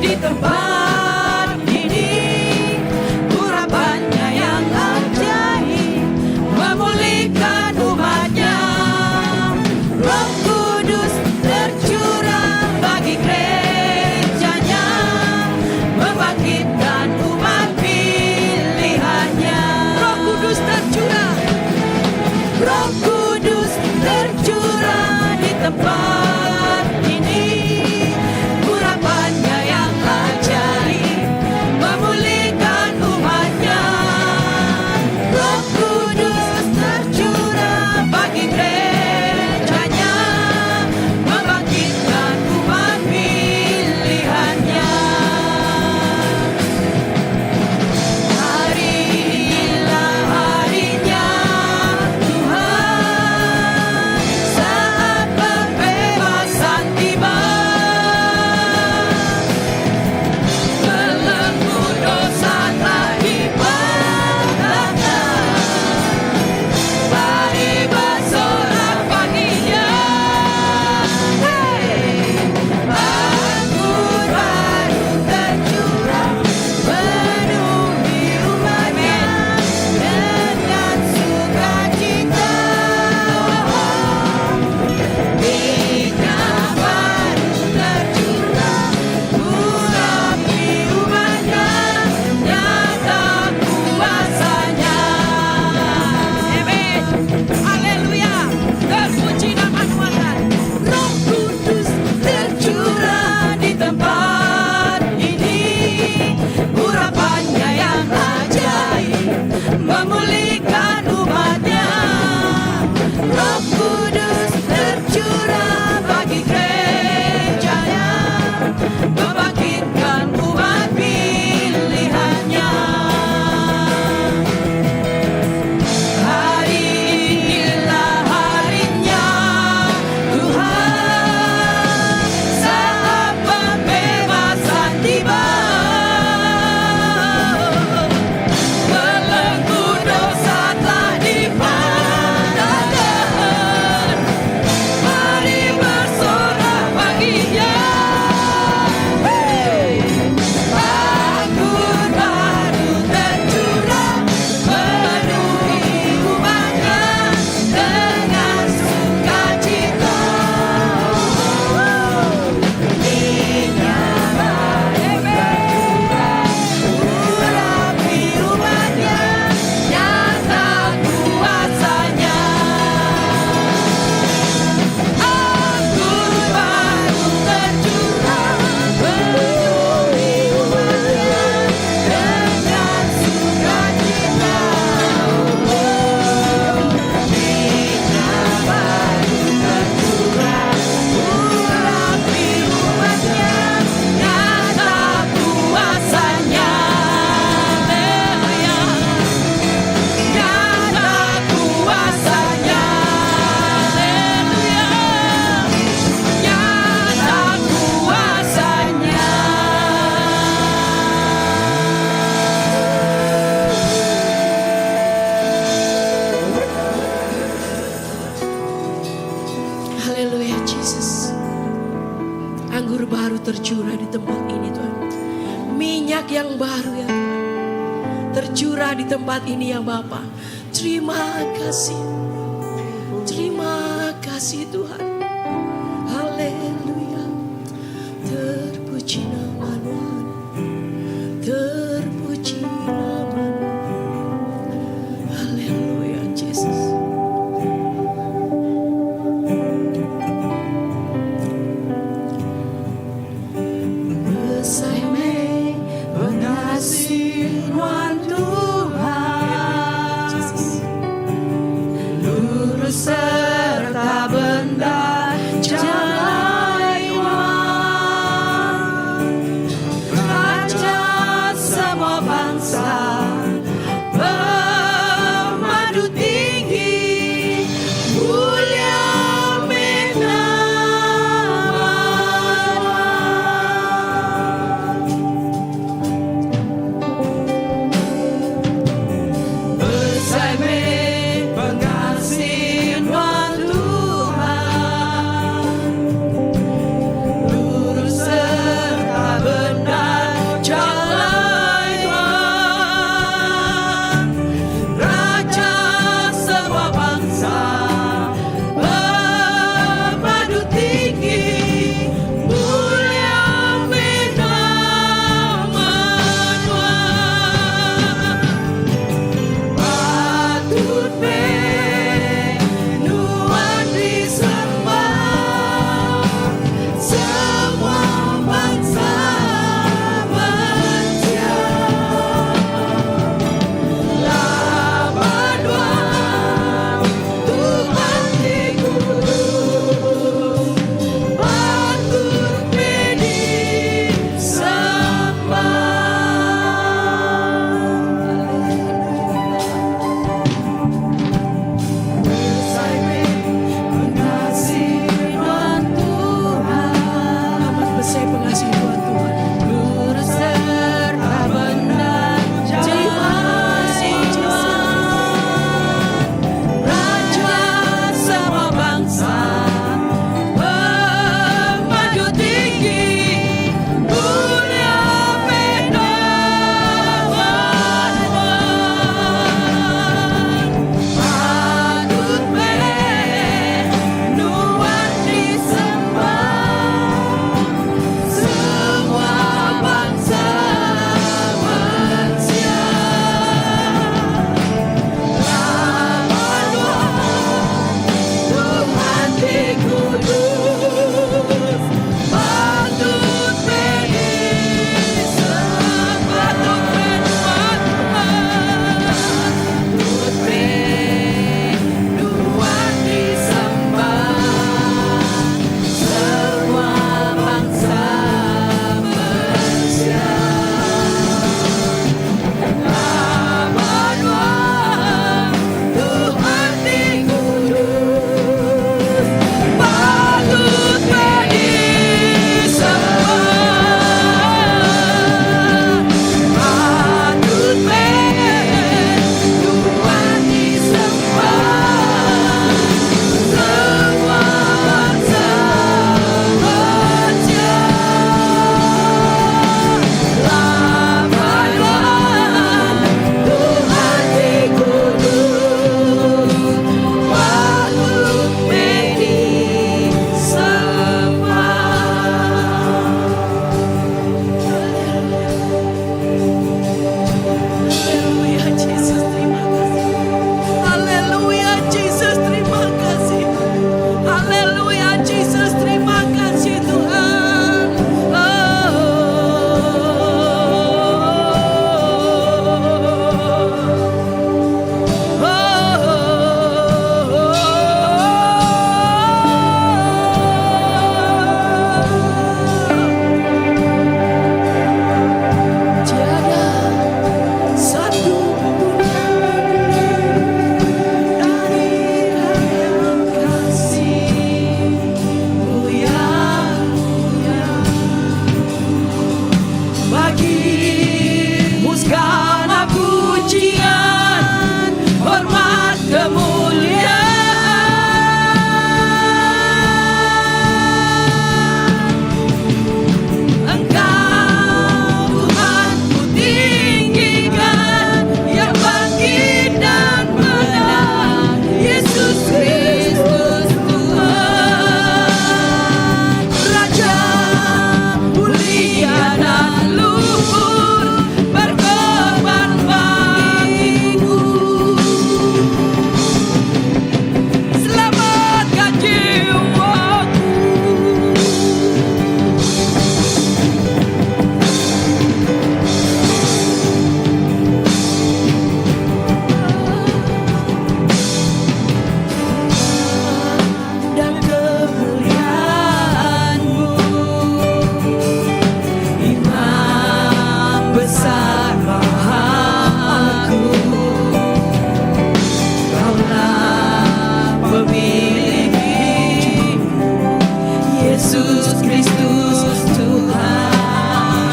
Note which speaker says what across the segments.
Speaker 1: di tempat ini Urapannya yang ajaib Memulihkan umatnya Roh Kudus tercurah bagi gerejanya Membangkitkan umat pilihannya Roh Kudus tercurah Roh Kudus tercurah di tempat ini Urapannya yang ajaib Memulihkan umatnya Roh Kudus tercurah bagi gerejanya Membangkitkan umat pilihannya Hari inilah harinya Tuhan Saat pembebasan tiba Belenggu dosa telah dipatahkan Mari bersorak baginya Hey! Anggur baru tercurah Penuhi umatnya Dengan sukacita Minyak baru tercurah Urapi umatnya Nyata kuasanya Amin Haleluya Terpuji nama Tuhan Roh Kudus tercurah di tempat ini Urapannya yang ajaib Memulihkan umatnya Roh Kudus tercurah bagi gerejanya Membangkitkan umat pilihannya Hari inilah harinya Tuhan Saat pembebasan tiba Belenggu dosa telah dipatahkan Mari bersorak baginya Hey! Anggur baru tercurah Penuhi umatnya Dengan sukacita Minyak baru tercurah Urapi umatnya Nyata kuasanya Anggur baru tercurah Penuhi umatnya Dengan sukacita Minyak baru tercurah Urapi umatnya Nyata kuasanya Haleluya Nyata kuasanya Haleluya Nyata kuasanya
Speaker 2: Haleluya Jesus. Anggur baru tercurah di tempat ini Tuhan. Minyak yang baru ya Tuhan. Tercurah di tempat ini ya Bapa. Terima kasih. Terima kasih Tuhan. Haleluya. Terpuji nama Tuhan. Terpuji nama Haleluya Jesus.
Speaker 1: Besai meh pengasih nuan Tuhan Lurus serta bendar. Yesus Kristus Tuhan.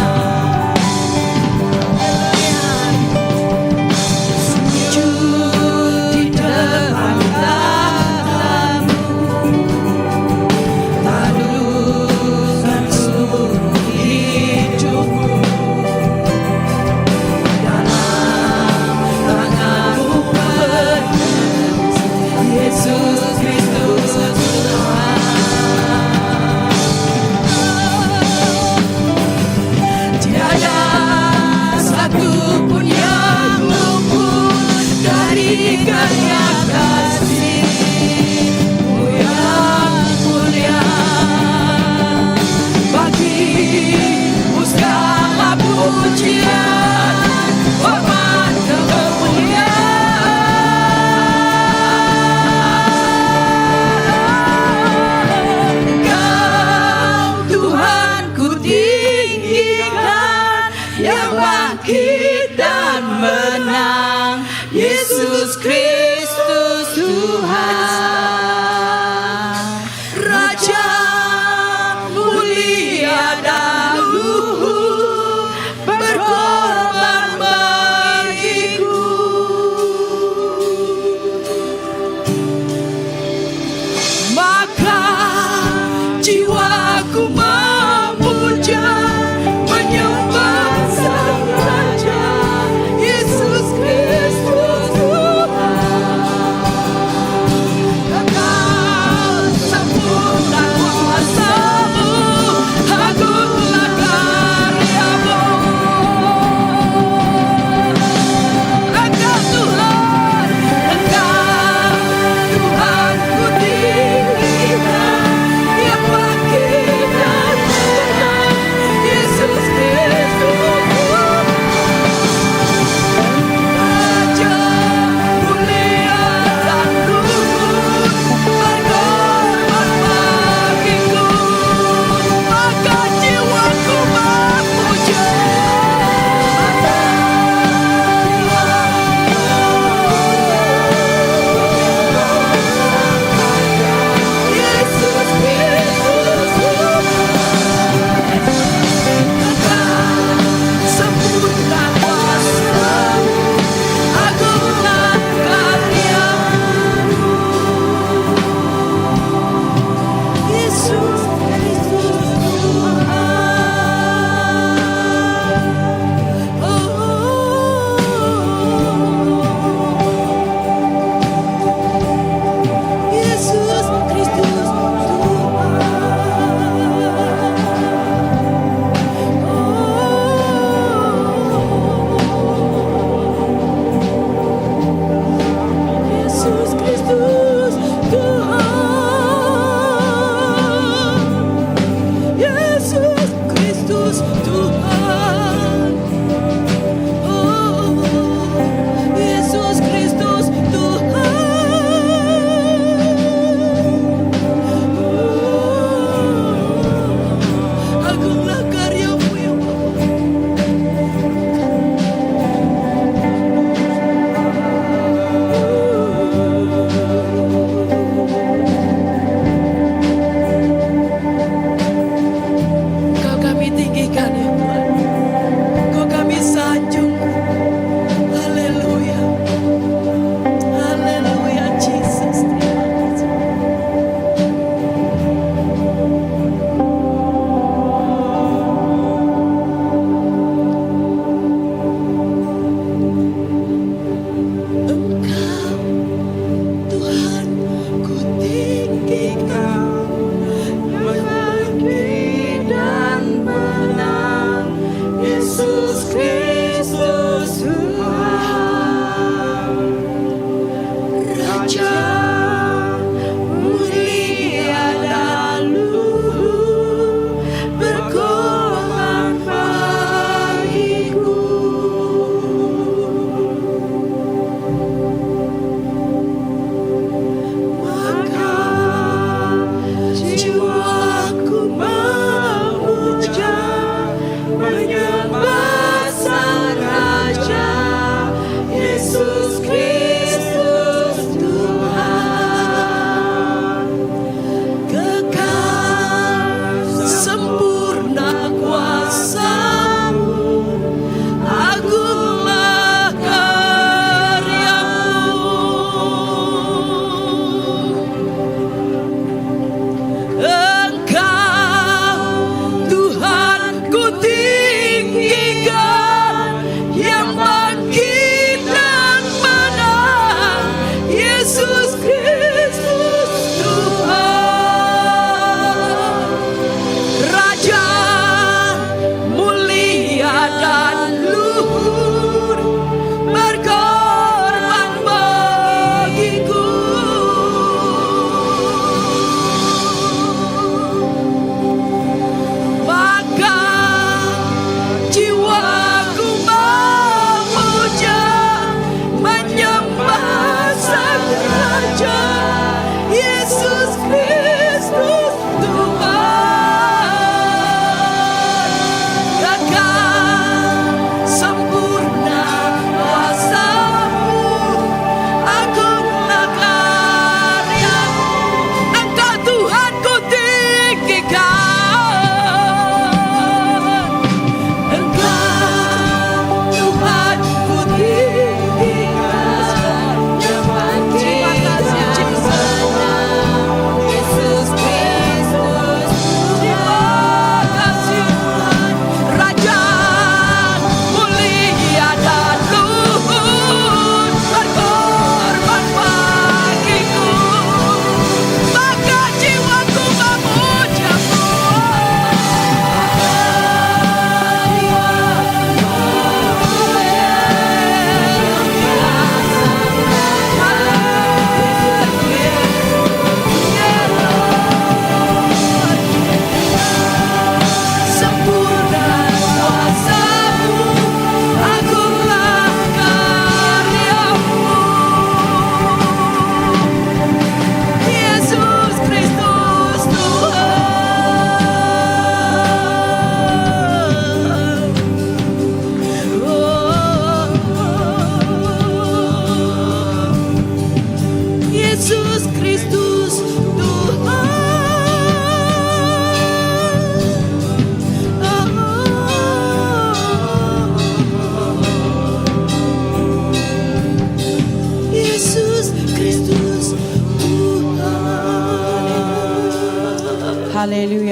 Speaker 1: Sujud di depan tahtamu, Tundukkan seluruh hidupku dalam tanganmu penuh, Yesus Kristus Tuhan. Tiada satu pun yang luput dari karya kasih-Mu yang mulia. Bagimu segala pujian, hormat kemuliaan. Engkau Tuhan ku tinggikan, yang bangkit dan menang, Yesus Kristus Tuhan. Raja mulia dan luhur, berkorban bagiku. Maka jiwaku memuja, menyembah Sang Raja, Yesus Kristus Tuhan. Kekal sempurna kuasamu, agunglah karyamu. Engkau Tuhan, Engkau Tuhan ku tinggikan, yang bangkit dan menang, Yesus Kristus Tuhan. Raja mulia dan luhur, berkorban bagiku. Maka jiwaku memuja. Yesus Kristus Tuhan. Kekal sempurna kuasamu, agunglah karyamu. Yesus Kristus Tuhan. Oh, Yesus Kristus Tuhan. Oh, Yesus Kristus Tuhan. Yesus Kristus Tuhan. Oh, Yesus Kristus Tuhan. Oh, agunglah karyamu ya Bapa. Kau kami tinggikan ya Tuhan.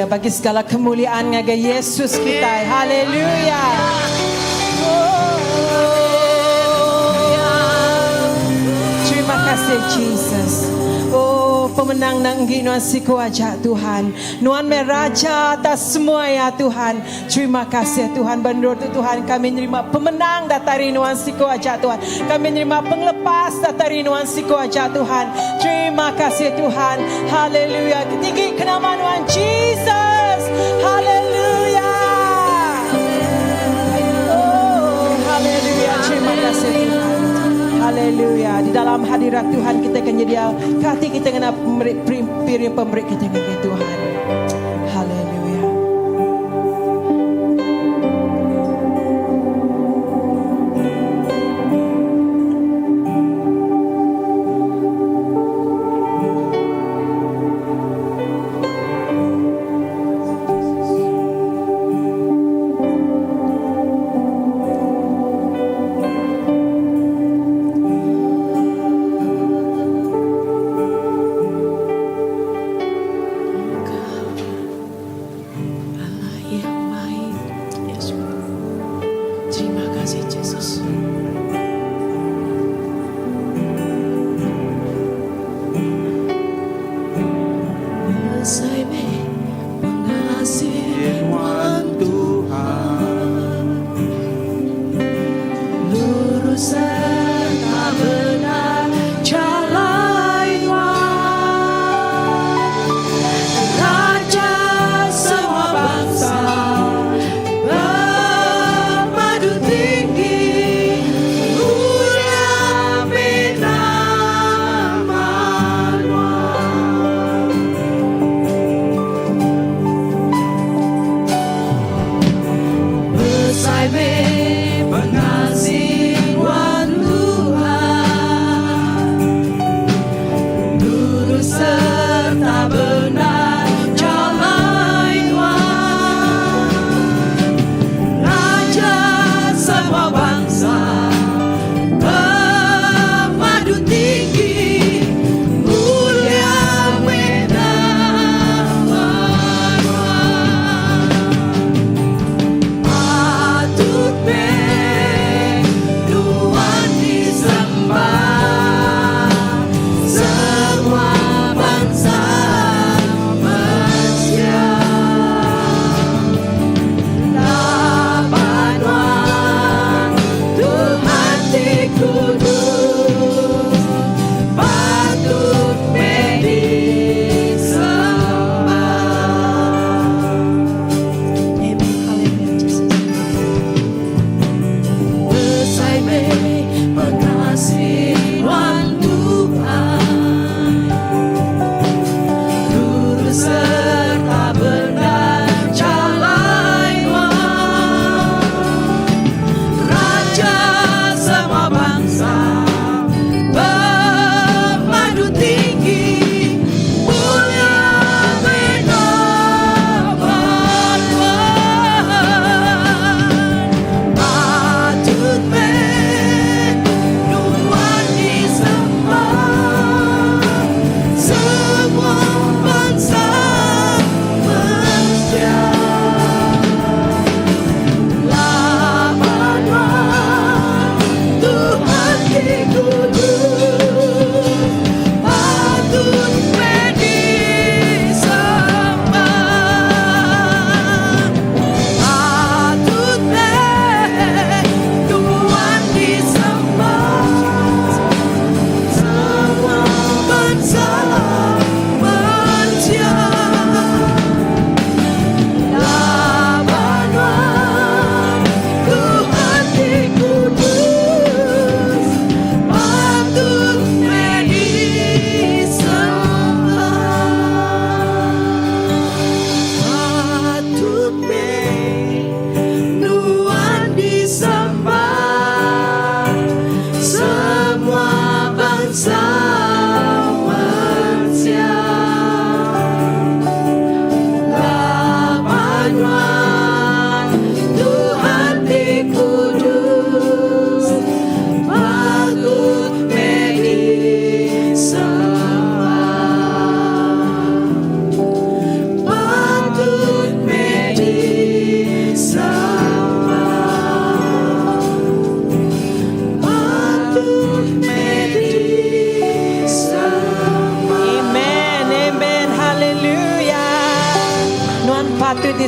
Speaker 3: Haleluya. Bagi segala kemuliaan ngagai Yesus kitai. Haleluya. Terima kasih Jesus. Oh, pemenang nang enggi nuan siku aja Tuhan. Nuan meh raja atas semua ya Tuhan. Terima kasih Tuhan ba endur tu Tuhan kami nerima pemenang datai ari nuan siku aja Tuhan. Kami nerima pengelepas datai ari nuan siku aja Tuhan. Terima kasih Tuhan. Haleluya. Tinggi ke nama nuan Jesus. Haleluya. Oh, haleluya. Terima kasih Tuhan. Haleluya. Di dalam hadirat Tuhan kita akan nyedia hati kita kena piring pemeri kita ngagai Tuhan. Haleluya.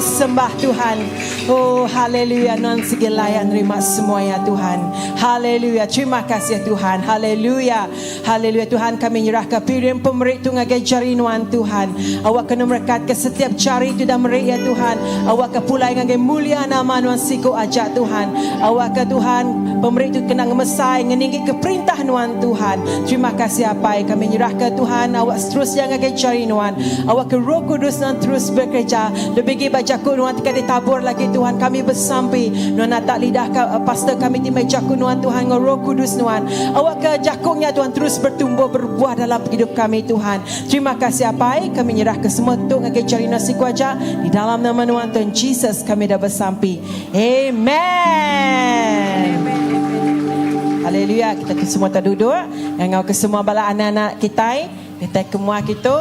Speaker 3: sembah Tuhan. Oh haleluya nuan sigi layak nerima semua ya Tuhan. Haleluya terima kasih Tuhan. Haleluya. Haleluya Tuhan kami nyerah ke piring pemeri tu ngagai jari nuan Tuhan. Awak kena merekat ke setiap jari tu dah meri ya Tuhan. Awak ke pulai ngagai mulia nama nuan siku aja Tuhan. Awak ke Tuhan pemeri tu kena ngemesai ngeninggi ke perintah nuan Tuhan. Terima kasih Apai kami nyerah ke Tuhan awak seterusnya ngagai jari nuan. Awak ke Roh Kudus nuan terus bekerja. Lebih gi ba jaku nuan ti ka ditabur lagi Tuhan kami besampi nuan natak lidah ka pastor kami ti mai jaku nuan Tuhan enggau Roh Kudus nuan. Awak ke jaku nya Tuhan terus bertumbuh berbuah dalam pengidup kami Tuhan. Terima kasih Apai kami nyerah ke semua tu ngagai jari nuan siku aja di dalam nama nuan Tuhan Jesus kami dah besampi. Amen. Haleluya kita semua terduduk ngau ke semua bala anak-anak kitai datai ke mua kitu.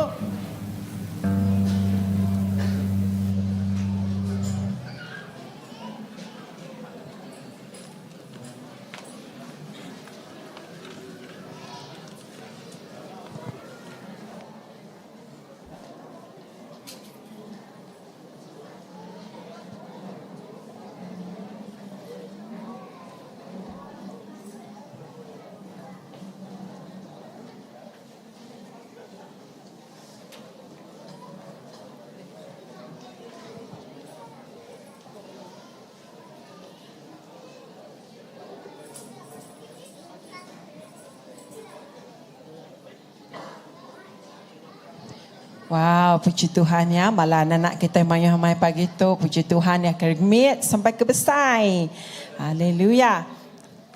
Speaker 3: Wow, puji Tuhan ya. Bala anak-anak kita mayuh mai pagi tu. Puji Tuhan ya ke mit sampai ke besai. Haleluya.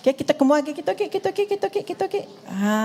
Speaker 3: Okay, kita kemua lagi. Kita okey, kita okey, kita okey, kita okey. Ha.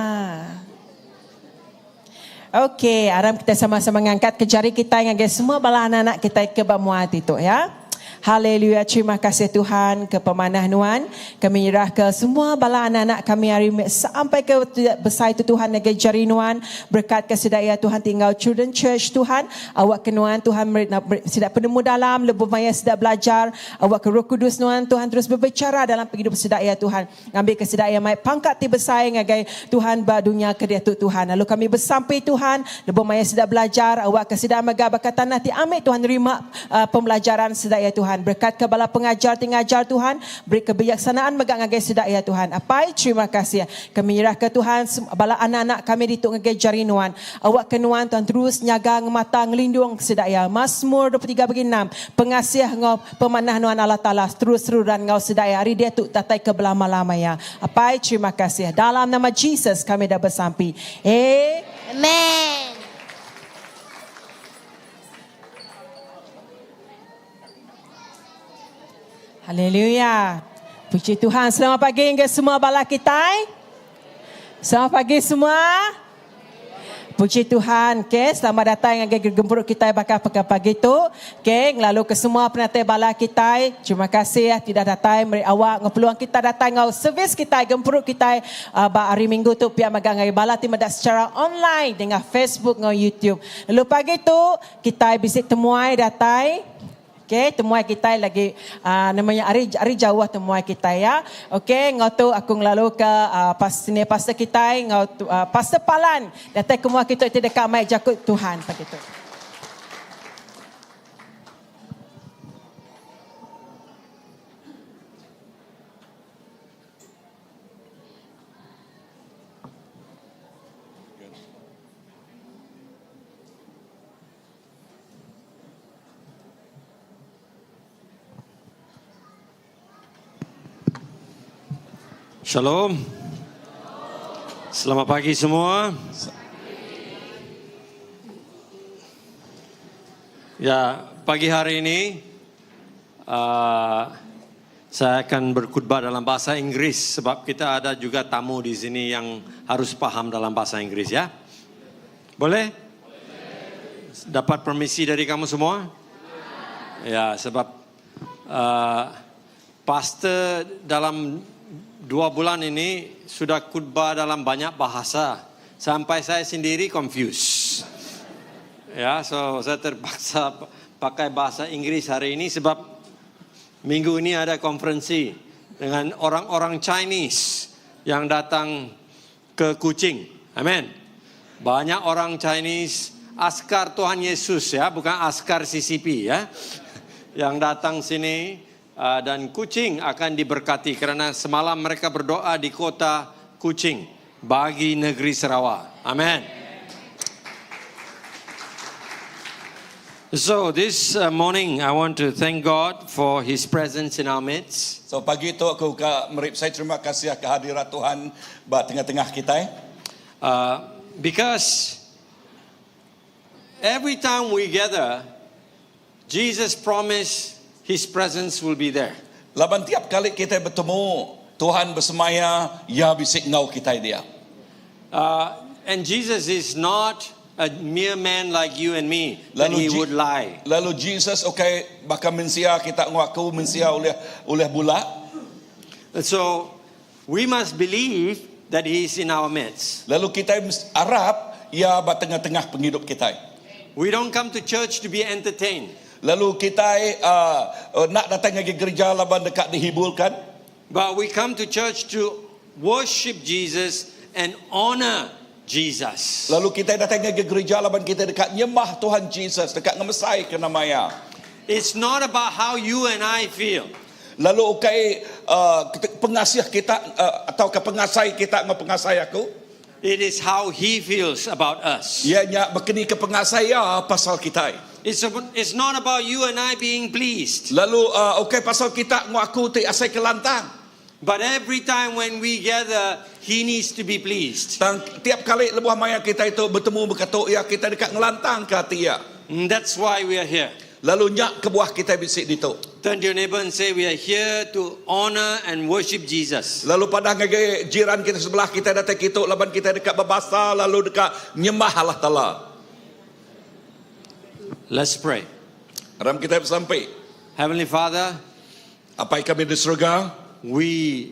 Speaker 3: Okey, aram kita sama-sama ngangkat ke jari kita ngagai semua bala anak-anak kita ke ba mua ti tu ya. Haleluya, terima kasih Tuhan ke pemanah nuan. Kami nyerah ke semua bala anak-anak kami hari sampai ke besai tu Tuhan ngagai jari nuan. Berkat ke sida iya Tuhan ti enggau Children Church Tuhan. Awak ke nuan Tuhan meri sida penemu dalam lebuh maya sida belajar. Awak ke Roh Kudus nuan Tuhan terus berbicara dalam pengidup sida iya Tuhan. Ngambika sida iya mai pangkat ti besai ngagai Tuhan ba dunya ke diatu Tuhan. Lalu kami besampi Tuhan, lebuh maya sida belajar, awakka sida mega baka tanah ti ami Tuhan nerima pembelajaran sida iya Tuhan. Berekatka bala pengajar ti ngajar Tuhan, beri kebijaksanaan mega ngagai sida iya Tuhan. Apai, terima kasih. Kami nyerahka Tuhan bala anak-anak kami ditu ngagai jari Nuan. Awakka Nuan Tuhan terus nyaga ngemata ngelindung sida iya. Masmur 23 bagi 6, Pengasih enggau Pemanah nuan Allah Taala terus seruran enggau sedaya ari diatu datai ke belama-lama iya. Apai terima kasih. Dalam nama Jesus kami dah besampi. Amen. Haleluya. Puji Tuhan. Selamat pagi enggai semua bala kitai. Selamat pagi semua. Puji Tuhan. Okay, selamat datang ngagai gempuru kitai baka peka pagi tu. Okay, ngelalu ke semua penatai bala kitai. Terima kasih ya ti dah datai meri awak enggau peluang kita datai enggau servis kitai gempuru kitai uh, ba hari minggu tu pia mega ngagai bala ti meda secara online nengah Facebook enggau YouTube. Lalu pagi tu kitai bisi temuai datai. Ok temuai kitai lagi uh, nama nya ari ari jauh temuai kitai ya. Ok enggau tu aku ngelalu ke uh, pas senior pastor kitai enggau uh, pastor Palan datai ke mua kitu ti deka mai jaku Tuhan pagi tu.
Speaker 4: Shalom. Selamat pagi semua. Ya, pagi hari ini uh, saya akan berkhutbah dalam bahasa Inggris sebab kita ada juga tamu di sini yang harus paham dalam bahasa Inggris ya. Boleh? Dapat permisi dari kamu semua? Ya, sebab uh, pastor dalam dua bulan ini sudah khutbah dalam banyak bahasa sampai saya sendiri confused. Ya, so saya terpaksa pakai bahasa Inggris hari ini sebab minggu ini ada konferensi dengan orang-orang Chinese yang datang ke Kuching. Amin. Banyak orang Chinese askar Tuhan Yesus ya, bukan askar CCP ya. yang datang sini uh, dan Kuching akan diberkati kerana semalam mereka berdoa di kota Kuching bagi negeri Sarawak. Amen. So this uh, morning I want to thank God for his presence in our midst.
Speaker 5: So pagi tu aku ka meri saya terima kasih kehadiran Tuhan ba tengah-tengah kita. Eh.
Speaker 4: Uh, because every time we gather, Jesus promised his presence will be there.
Speaker 5: Laban tiap kali kita bertemu, Tuhan bersemaya, ya bisik ngau kita dia.
Speaker 4: Uh, and Jesus is not a mere man like you and me that he
Speaker 5: Je-
Speaker 4: would lie.
Speaker 5: Lalu Jesus okay bakal mensia kita ngaku mensia oleh oleh bula.
Speaker 4: And so we must believe that he is in our midst.
Speaker 5: Lalu kita Arab ya ba tengah-tengah penghidup kita.
Speaker 4: We don't come to church to be entertained.
Speaker 5: Lalu kita uh, uh, nak datang ke gereja laban dekat dihiburkan.
Speaker 4: But we come to church to worship Jesus and honor Jesus.
Speaker 5: Lalu kita datang ke gereja laban kita dekat nyembah Tuhan Jesus, dekat ngemesai ke nama ya.
Speaker 4: It's not about how you and I feel.
Speaker 5: Lalu ukai uh, pengasih kita uh, atau ke pengasai kita ngau pengasai aku.
Speaker 4: It is how he feels about us.
Speaker 5: Ia nya berkeni ke pengasai ya pasal kita.
Speaker 4: It's, it's not about you and I being pleased.
Speaker 5: Lalu uh, okey pasal kita ngau aku ti asai kelantang.
Speaker 4: But every time when we gather, he needs to be pleased.
Speaker 5: Tang tiap kali lebuh maya kita itu bertemu berkata ya kita dekat ngelantang ke hati ya.
Speaker 4: And that's why we are here.
Speaker 5: Lalu nyak kebuah kita bisik ditu.
Speaker 4: Turn to your neighbor and say, We are here to honor and worship Jesus.
Speaker 5: Lalu pada ngagai jiran kita sebelah kita datang kita laban kita dekat berbahasa lalu dekat nyembah Allah Taala.
Speaker 4: Let's pray.
Speaker 5: Ram kita sampai.
Speaker 4: Heavenly Father,
Speaker 5: Apa yang kami di surga,
Speaker 4: we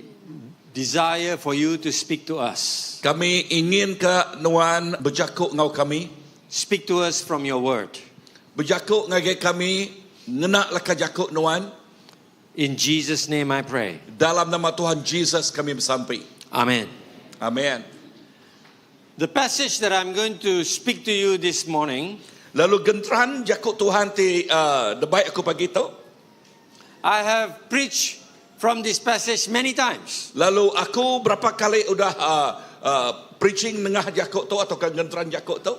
Speaker 4: desire for you to speak to us.
Speaker 5: kami ingin ke nuan berjakuk ngau kami.
Speaker 4: Speak to us from your word.
Speaker 5: Berjakuk ngagai kami ngenak laka jakuk nuan.
Speaker 4: In Jesus' name I pray.
Speaker 5: Dalam nama Tuhan Jesus kami bersampai.
Speaker 4: Amen.
Speaker 5: Amin.
Speaker 4: The passage that I'm going to speak to you this morning,
Speaker 5: Lalu genteran jakuk Tuhan ti uh, debaik aku pagi tu.
Speaker 4: I have preached from this passage many times.
Speaker 5: Lalu aku berapa kali udah uh, uh, preaching nengah jakuk tu atau ke genteran jakuk tu.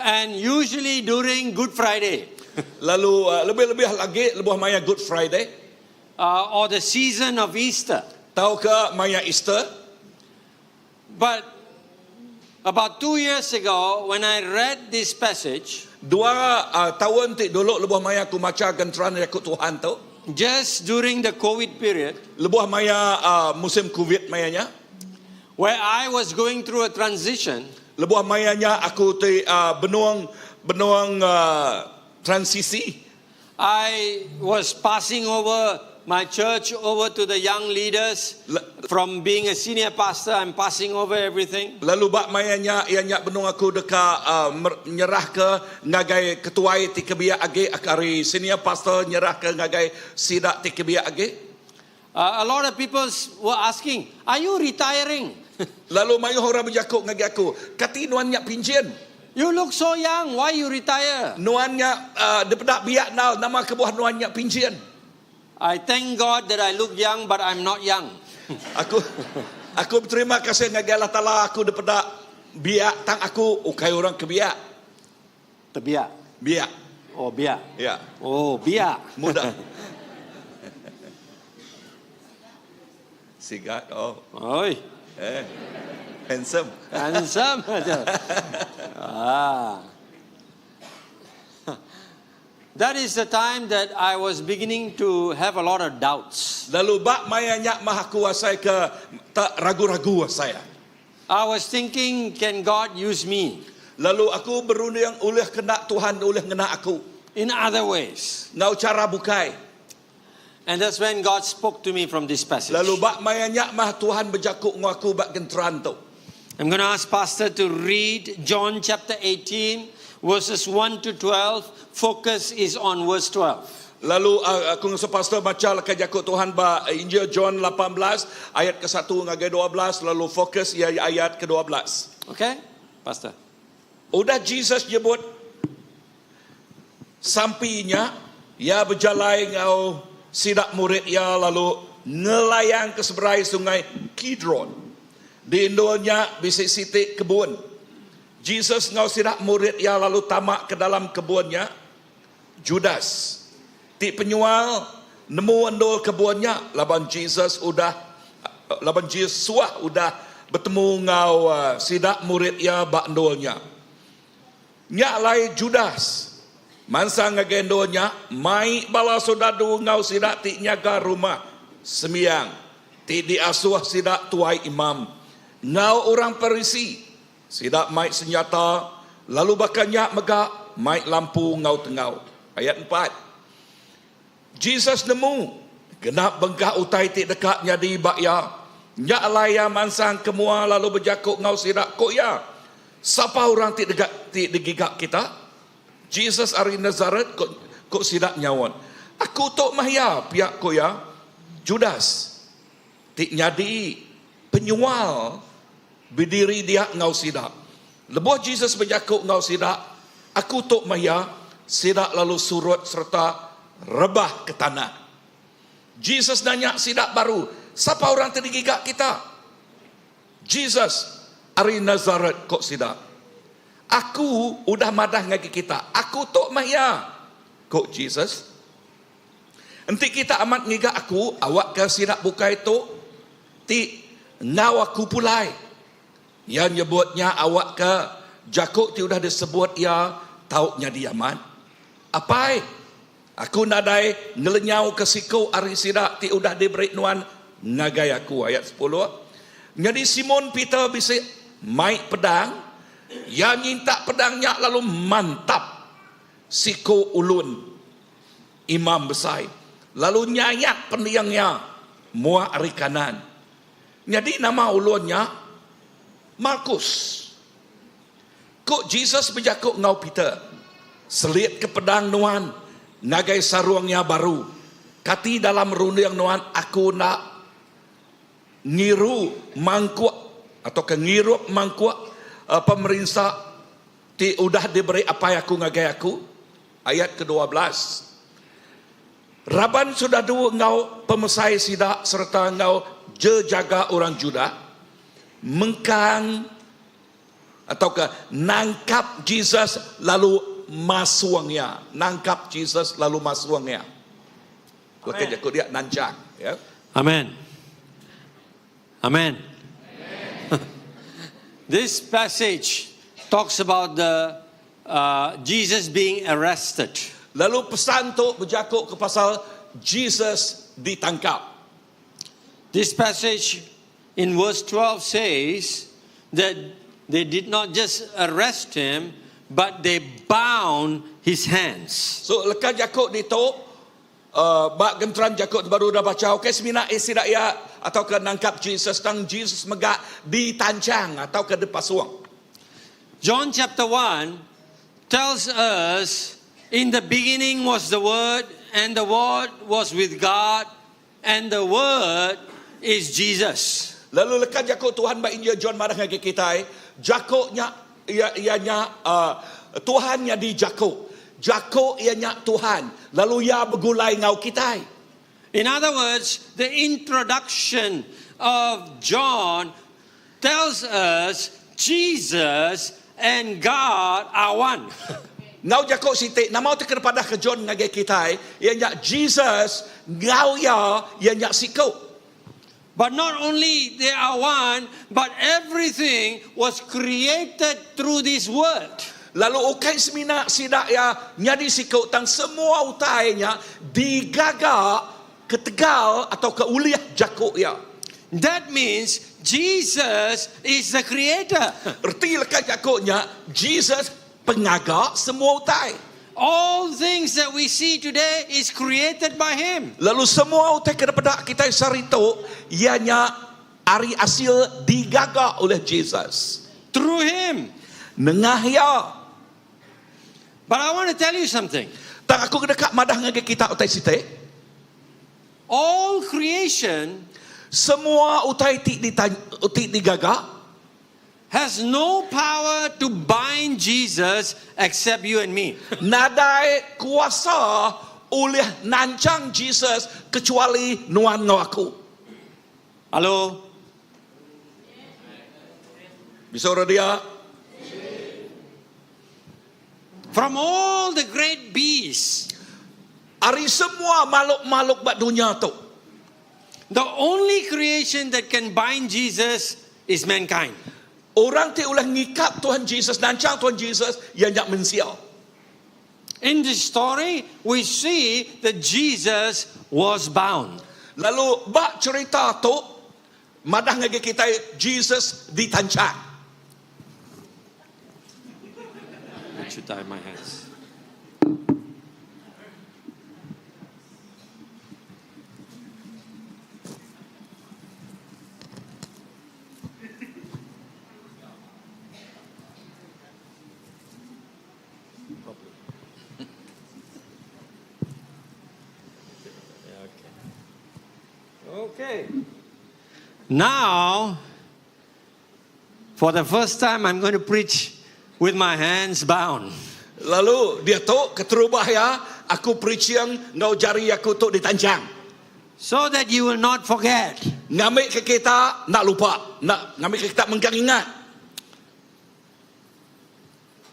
Speaker 4: And usually during Good Friday
Speaker 5: Lalu uh, lebih-lebih lagi lebuh maya Good Friday.
Speaker 4: uh, or the season of Easter.
Speaker 5: Tahu ke maya Easter?
Speaker 4: But about two years ago, when I read this passage,
Speaker 5: Dua uh, tahun ti dulu lebuh maya aku maca genteran jakuk Tuhan tu.
Speaker 4: just during the COVID period,
Speaker 5: Lebuh maya uh, musim Covid mayanya.
Speaker 4: where I was going through a transition,
Speaker 5: Lebuh mayanya aku ti uh, benuang benuang uh, transisi.
Speaker 4: I was passing over my church over to the young leaders. From being a senior pastor, I'm passing over everything.
Speaker 5: Lalu bak mayanya ianya benung aku deka uh, nyerah ke ngagai ketuai ti kebiak age akari senior pastor nyerah ke ngagai sidak ti kebiak age.
Speaker 4: Uh, a lot of people were asking, Are you retiring?
Speaker 5: Lalu mayu orang berjakuk ngagai aku, kati nuannya pinjin.
Speaker 4: You look so young, why you retire?
Speaker 5: Nuannya uh, depedak biak nal nama kebuah nuannya pinjin.
Speaker 4: I thank God that I look young, but I'm not young.
Speaker 5: Aku aku berterima kasih ngagai Allah Taala aku depedak biak tang aku ukai orang kebiak.
Speaker 4: Terbiak.
Speaker 5: Biak.
Speaker 4: Oh, biak.
Speaker 5: Ya.
Speaker 4: Oh, biak.
Speaker 5: Muda. Sigat oh
Speaker 4: Oi,
Speaker 5: eh handsome.
Speaker 4: handsome aja. Ah. That is the time that I was beginning to have a lot of doubts.
Speaker 5: Lalu bak mayanya maha kuasa ke tak ragu-ragu saya.
Speaker 4: I was thinking, can God use me
Speaker 5: Lalu aku berunding oleh kena Tuhan oleh ngena aku.
Speaker 4: in other ways?
Speaker 5: Ngau cara bukai.
Speaker 4: And that's when God spoke to me from this passage.
Speaker 5: Lalu bak mayanya mah Tuhan berjakuk ngau aku bak genteran tu.
Speaker 4: I'm going to ask Pastor to read John chapter 18, verses 1 to 12. Focus is on verse 12.
Speaker 5: Lalu uh, aku ngasuh pastor baca lekai jakuk Tuhan ba Injil John 18 ayat ke-1 ngagai 12 lalu fokus ia ayat ke-12.
Speaker 4: Okay? Pastor.
Speaker 5: Udah Jesus nyebut sampinya. Iya bejalai enggau sida murid iya lalu ngelayang ke seberai Sungai Kidron. Di endur nya bisi siti kebun. Jesus enggau sida murid iya lalu tama ke dalam kebun nya. Judas, ti penyual, nemu endur kebun nya laban Jesus udah laban Jesus suah udah betemu enggau sida murid iya ba endur nya. Nya alai Judas mansang ngagai endur nya mai bala soldadu enggau sida ti nyaga rumah sembiang ti diasuh sida tuai imam enggau orang Parisi. Sida mai senyata lalu baka nya mega mai lampu enggau tenggau. Ayat empat. Jesus nemu genap bengkah utai ti deka nyadi ba iya. Nya alai iya mansang ke mua lalu bejaku enggau sida, ku iya, Sapa orang ti dega ti digiga kita? Jesus ari Nasaret, ku ku sida nyaut. Aku tu mah iya, pia ku iya. Judas, ti nyadi penyual bediri dia enggau sida. Lebuh Jesus bejaku enggau sida, Aku tu mah iya, sida lalu surut sereta rebah ke tanah. Jesus nanya sida baru, Sapa orang ti digiga kita? Jesus ari Nasaret, ku sida. Aku udah madah ngagai kita, Aku tu mah iya, ku Jesus. Enti kita amat ngiga aku, awakka sida bukai tu ti enggau aku pulai. Iya nyebut nya awakka jaku ti udah disebut iya tau nyadi amat. Apai, aku nadai ngelenyauka siku ari sida ti udah diberi Nuan ngagai aku. Ayat sepuluh. Nyadi Simon Peter bisi mai pedang, iya nyintak pedang nya lalu mantap siku ulun imam besai, lalu nyayat pending iya muak ari kanan. Nyadi nama ulun nya Malkus. Ku Jesus bejaku enggau Peter, Selitka pedang nuan ngagai sarung iya baru. Kati dalam runding nuan aku enda ngiru mangkuk atauka ngirup mangkuk pemerinsa ti udah diberi Apai aku ngagai aku? Ayat ke-12. Raban soldadu enggau pemesai sida sereta enggau jejaga orang Judah mengkang atauka nangkap Jesus lalu masung iya. Nangkap Jesus lalu masung iya. Leka jaku dia nanchang. Ya.
Speaker 4: Amen. Amen. This passage talks about the uh, Jesus being arrested.
Speaker 5: Lalu pesan tu bejaku ke pasal Jesus ditangkap.
Speaker 4: This passage in verse 12 says that they did not just arrest him, but they bound his hands.
Speaker 5: So leka jaku ditu uh, ba genteran jaku tu baru dah baca okay semina sida iya atau ke nangkap Jesus tang Jesus mega ditanchang atau ke dipasung.
Speaker 4: John chapter 1 tells us in the beginning was the Word, and the Word was with God, and the Word is Jesus.
Speaker 5: Lalu leka jaku Tuhan ba Injil John madah ngagai kitai, jaku nya iya iya nya uh, Tuhan nyadi jaku. Jaku iya nya Tuhan. Lalu iya begulai ngau kitai.
Speaker 4: In other words, the introduction of John tells us Jesus and God are one.
Speaker 5: Ngau jaku siti, nama ti kena padah ke John ngagai kitai, iya nya Jesus ngau iya, iya nya siku.
Speaker 4: But not only they are one, but everything was created through this word.
Speaker 5: Lalu ukai semina sida ya nyadi siku tang semua utai nya digaga ketegal atau ke ulih jaku iya.
Speaker 4: That means Jesus is the creator.
Speaker 5: Erti leka jaku nya Jesus pengaga semua utai.
Speaker 4: All things that we see today is created by him.
Speaker 5: Lalu semua utai ke dipeda kitai sehari tu iya nya ari asil digaga oleh Jesus.
Speaker 4: Through him.
Speaker 5: Nengah iya.
Speaker 4: But I want to tell you something.
Speaker 5: Tang aku deka madah ngagai kita utai siti.
Speaker 4: All creation
Speaker 5: Semua utai ti ti digaga
Speaker 4: has no power to bind Jesus except you and me.
Speaker 5: Nadai kuasa. ulih nanchang Jesus kecuali nuan enggau aku.
Speaker 4: Halo?
Speaker 5: Bisi orang dia?
Speaker 4: From all the great beasts,
Speaker 5: Ari semua makhluk-makhluk ba dunya tu,
Speaker 4: the only creation that can bind Jesus is mankind.
Speaker 5: Orang ti ulih ngikat Tuhan Jesus, nanchang Tuhan Jesus, iya nya mensia.
Speaker 4: In this story, we see that Jesus was bound.
Speaker 5: Lalu ba cherita tu, madah ngagai kitai Jesus ditanchang.
Speaker 4: I should tie my hands. Okay. Now, for the first time, I'm going to preach with my hands bound.
Speaker 5: Lalu diatu keterubah iya aku preaching enggau jari aku tu ditanchang.
Speaker 4: So that you will not forget.
Speaker 5: Ngambika kita enda lupa, enda ngambika kita mengkang ingat.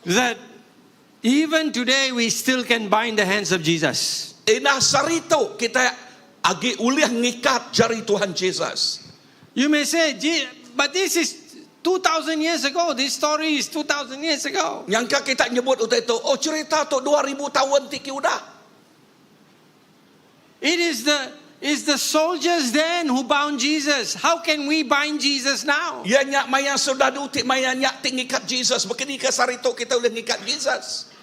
Speaker 4: That even today we still can bind the hands of Jesus.
Speaker 5: Indah sehari tu kita agi ulih ngikat jari Tuhan Jesus.
Speaker 4: You may say, but this is 2000 years ago. This story is 2000 years ago.
Speaker 5: Nyangka kita nyebut utai tu, oh cerita tu 2000 taun ti ke udah.
Speaker 4: It is the is the soldiers then who bound Jesus. How can we bind Jesus now?
Speaker 5: Iya nya maya soldadu ti maya nya ti ngikat Jesus. Baka ni ke sehari tu kita ulih ngikat Jesus?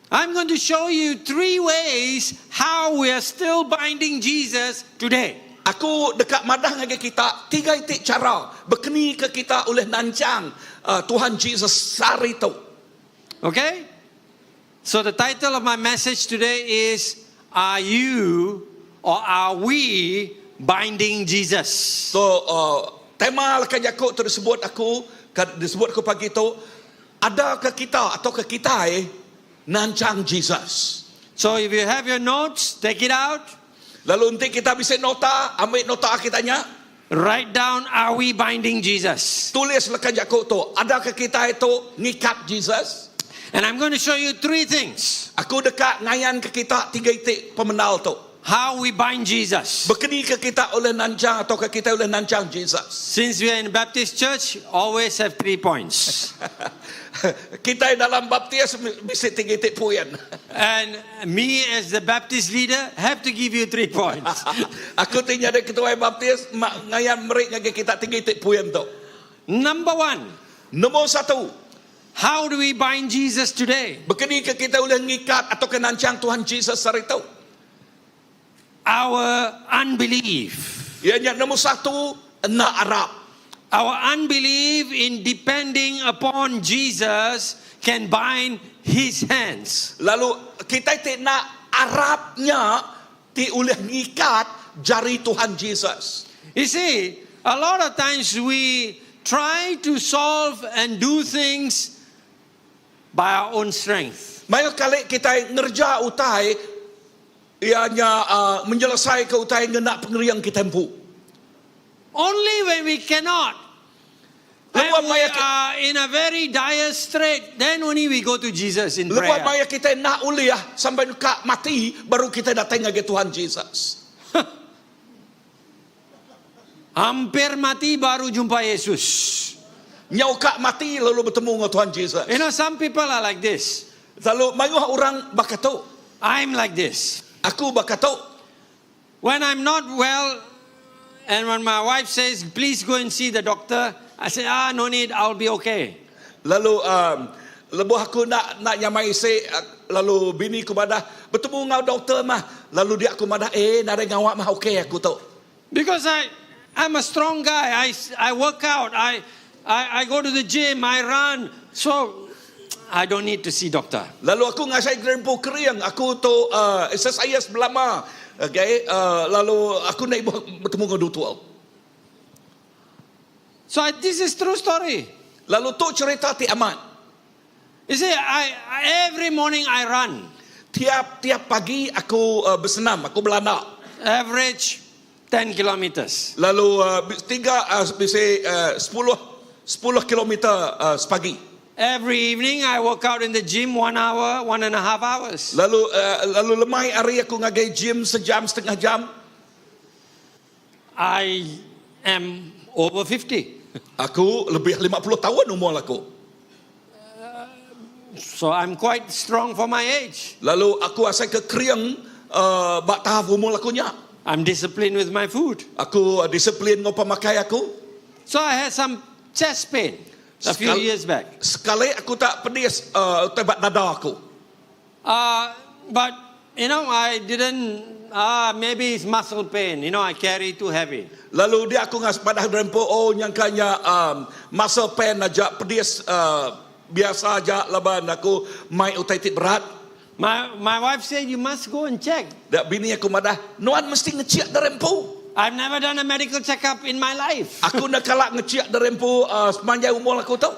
Speaker 4: I'm going to show you three ways how we are still binding Jesus today.
Speaker 5: Aku deka madah ngagai kita tiga iti chara baka ni ke kita ulih nanchang uh, Tuhan Jesus sehari tu.
Speaker 4: Okay? So the title of my message today is Are You or Are We Binding Jesus?
Speaker 5: So uh, tema leka jaku tu disebut aku disebut aku pagi tu ada ke kita atau ke kitai nanchang Jesus.
Speaker 4: So if you have your notes, take it out.
Speaker 5: Lalu enti kita bisi nota, ambil nota kita nya.
Speaker 4: Write down, are we binding Jesus?
Speaker 5: Tulis leka jaku tu, ada ke kita itu ngikat Jesus?
Speaker 4: And I'm going to show you three things.
Speaker 5: Aku deka ngayan ke kita tiga iti pemenal tu.
Speaker 4: How we bind Jesus.
Speaker 5: Bekeni ke kita oleh nanchang atau ke kita oleh nanchang Jesus.
Speaker 4: Since we are in Baptist church, always have 3 points.
Speaker 5: Kita dalam Baptist bisi tiga iti poin.
Speaker 4: And me as the Baptist leader have to give you 3 points.
Speaker 5: Aku ti nyadi ketuai Baptist ngayan meri ngagai kita tiga iti poin tu.
Speaker 4: Number 1.
Speaker 5: Nombor 1.
Speaker 4: How do we bind Jesus today?
Speaker 5: Bekeni ke kita ulih ngikat atau ke nanchang Tuhan Jesus sehari tu?
Speaker 4: Our unbelief.
Speaker 5: Iya nya nombor 1, enda arap.
Speaker 4: Our unbelief in depending upon Jesus can bind his hands.
Speaker 5: Lalu kita ti nak arapnya ti ulih ngikat jari Tuhan Jesus.
Speaker 4: You see, a lot of times we try to solve and do things by our own strength.
Speaker 5: Mayuh kali kita ngerja utai ianya uh, menyelesai ke utai ngena pengeriang kita empu.
Speaker 4: Only when we cannot, when
Speaker 5: Lebuh
Speaker 4: we
Speaker 5: maya ki-
Speaker 4: are in a very dire strait, then only we go to Jesus in
Speaker 5: Lebuh
Speaker 4: prayer.
Speaker 5: maya kita nak ulih sampai ka mati baru kita datang ngagai Tuhan Jesus.
Speaker 4: Hampir mati baru jumpa Yesus.
Speaker 5: Nyau ka mati lalu betemu dengan Tuhan Jesus.
Speaker 4: You know, some people are like this.
Speaker 5: Lalu mayuh orang baka tu.
Speaker 4: I'm like this.
Speaker 5: Aku baka tu.
Speaker 4: When I'm not well, and when my wife says, please go and see the doctor, I say, no need, I'll be okay.
Speaker 5: Lalu um, lebuh aku nak nak nyamai se, lalu bini ku madah betemu ngau doktor mah. Lalu dia aku madah eh nadai ngawak mah okey aku tu.
Speaker 4: Because I'm a strong guy. I work out. I go to the gym. I run. So I don't need to see doctor.
Speaker 5: Lalu aku ngasai gerempu kering. Aku tu exercise belama. Okay, lalu aku naik bertemu dengan doktor.
Speaker 4: So this is true story.
Speaker 5: Lalu tu cerita ti amat.
Speaker 4: You see, I every morning I run.
Speaker 5: Tiap-tiap pagi aku besenam, aku belanda.
Speaker 4: Average 10 kilometers.
Speaker 5: Lalu tiga bisi sepuluh sepuluh kilometer sepagi.
Speaker 4: Every evening I work out in the gym one hour, one and a half hours.
Speaker 5: Lalu lalu lemai hari aku ngagai gym sejam setengah jam.
Speaker 4: I am over 50.
Speaker 5: Aku lebih 50 taun umur aku.
Speaker 4: So I'm quite strong for my age.
Speaker 5: Lalu aku asai ke kering uh, ba tahap umur aku nya.
Speaker 4: I'm disciplined with my food.
Speaker 5: Aku uh, disiplin ngau pemakai aku.
Speaker 4: So I had some chest pain a few
Speaker 5: Sekal-
Speaker 4: years back.
Speaker 5: Sekali aku tak pedis uh, tebak dada aku.
Speaker 4: But, you know, I didn't, maybe it's muscle pain. You know, I carry too heavy.
Speaker 5: Lalu dia aku ngas padah derempo, oh nyangkanya um, muscle pain aja pedis uh, biasa aja laban aku mai utai ti berat.
Speaker 4: My wife said, you must go and check.
Speaker 5: Dak bini aku madah, nuan mesti ngeciak derempo.
Speaker 4: I've never done a medical checkup in my life.
Speaker 5: Aku nak kalak ngeciak derempo uh, sepanjang umur aku tu.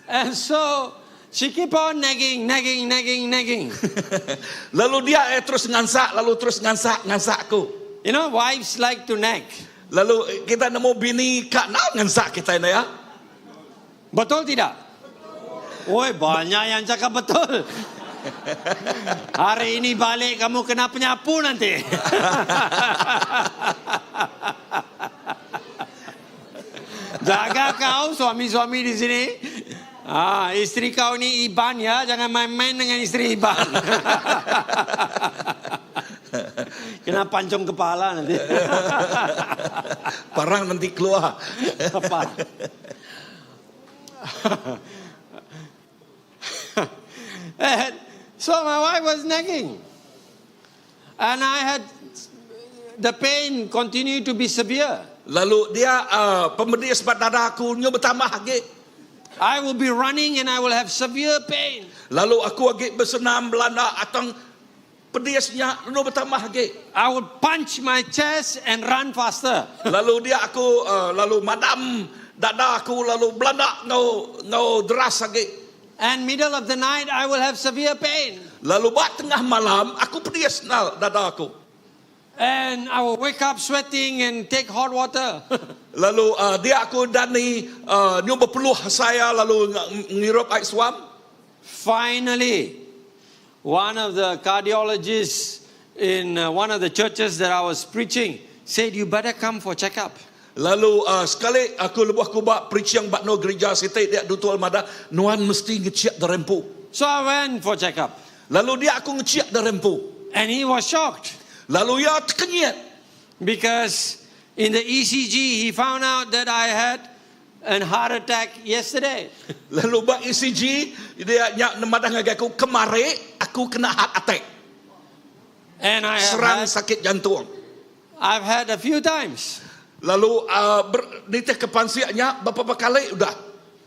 Speaker 4: And so she keep on nagging, nagging, nagging, nagging.
Speaker 5: Lalu dia eh, terus ngansak, lalu terus ngansak, ngansak aku.
Speaker 4: You know, wives like to nag.
Speaker 5: Lalu eh, kita nemu bini kak nak ngansak kita ni ya.
Speaker 4: Betul tidak? Oi, banyak yang cakap betul. Hari ini balik kamu kena penyapu nanti. Jaga kau suami-suami di sini. Ah, istri kau ni Iban ya, jangan main-main dengan istri Iban. Kena pancung kepala nanti.
Speaker 5: Parang nanti keluar.
Speaker 4: Apa? And so my wife was nagging. And I had the pain continued to be severe.
Speaker 5: Lalu dia uh, pemedis sebab dada aku nyu bertambah lagi.
Speaker 4: I will be running and I will have severe pain.
Speaker 5: Lalu aku lagi bersenam belanda atau pedisnya nyu bertambah lagi.
Speaker 4: I will punch my chest and run faster.
Speaker 5: Lalu dia aku uh, lalu madam dada aku lalu belanda ngau ngau deras lagi.
Speaker 4: And middle of the night I will have severe pain.
Speaker 5: Lalu buat tengah malam aku pedis nal dada aku.
Speaker 4: And I will wake up sweating and take hot water.
Speaker 5: Lalu uh, dia aku dani uh, nyu berpeluh saya lalu ngirup air suam.
Speaker 4: Finally, one of the cardiologists in one of the churches that I was preaching said, You better come for checkup.
Speaker 5: Lalu uh, sekali aku lebuh aku buat preaching bak no gereja siti dia dutul mada nuan mesti ngeciak derempu.
Speaker 4: So I went for checkup.
Speaker 5: Lalu dia aku ngeciak derempu.
Speaker 4: And he was shocked.
Speaker 5: Lalu ia terkenyit.
Speaker 4: Because in the ECG he found out that I had an heart attack yesterday.
Speaker 5: Lalu bak ECG dia nyak nemadah ngagai aku kemari aku kena heart attack.
Speaker 4: And I have
Speaker 5: Serang
Speaker 4: had,
Speaker 5: sakit jantung.
Speaker 4: I've had a few times.
Speaker 5: Lalu uh, ber, nitih ke pansiaknya beberapa kali udah.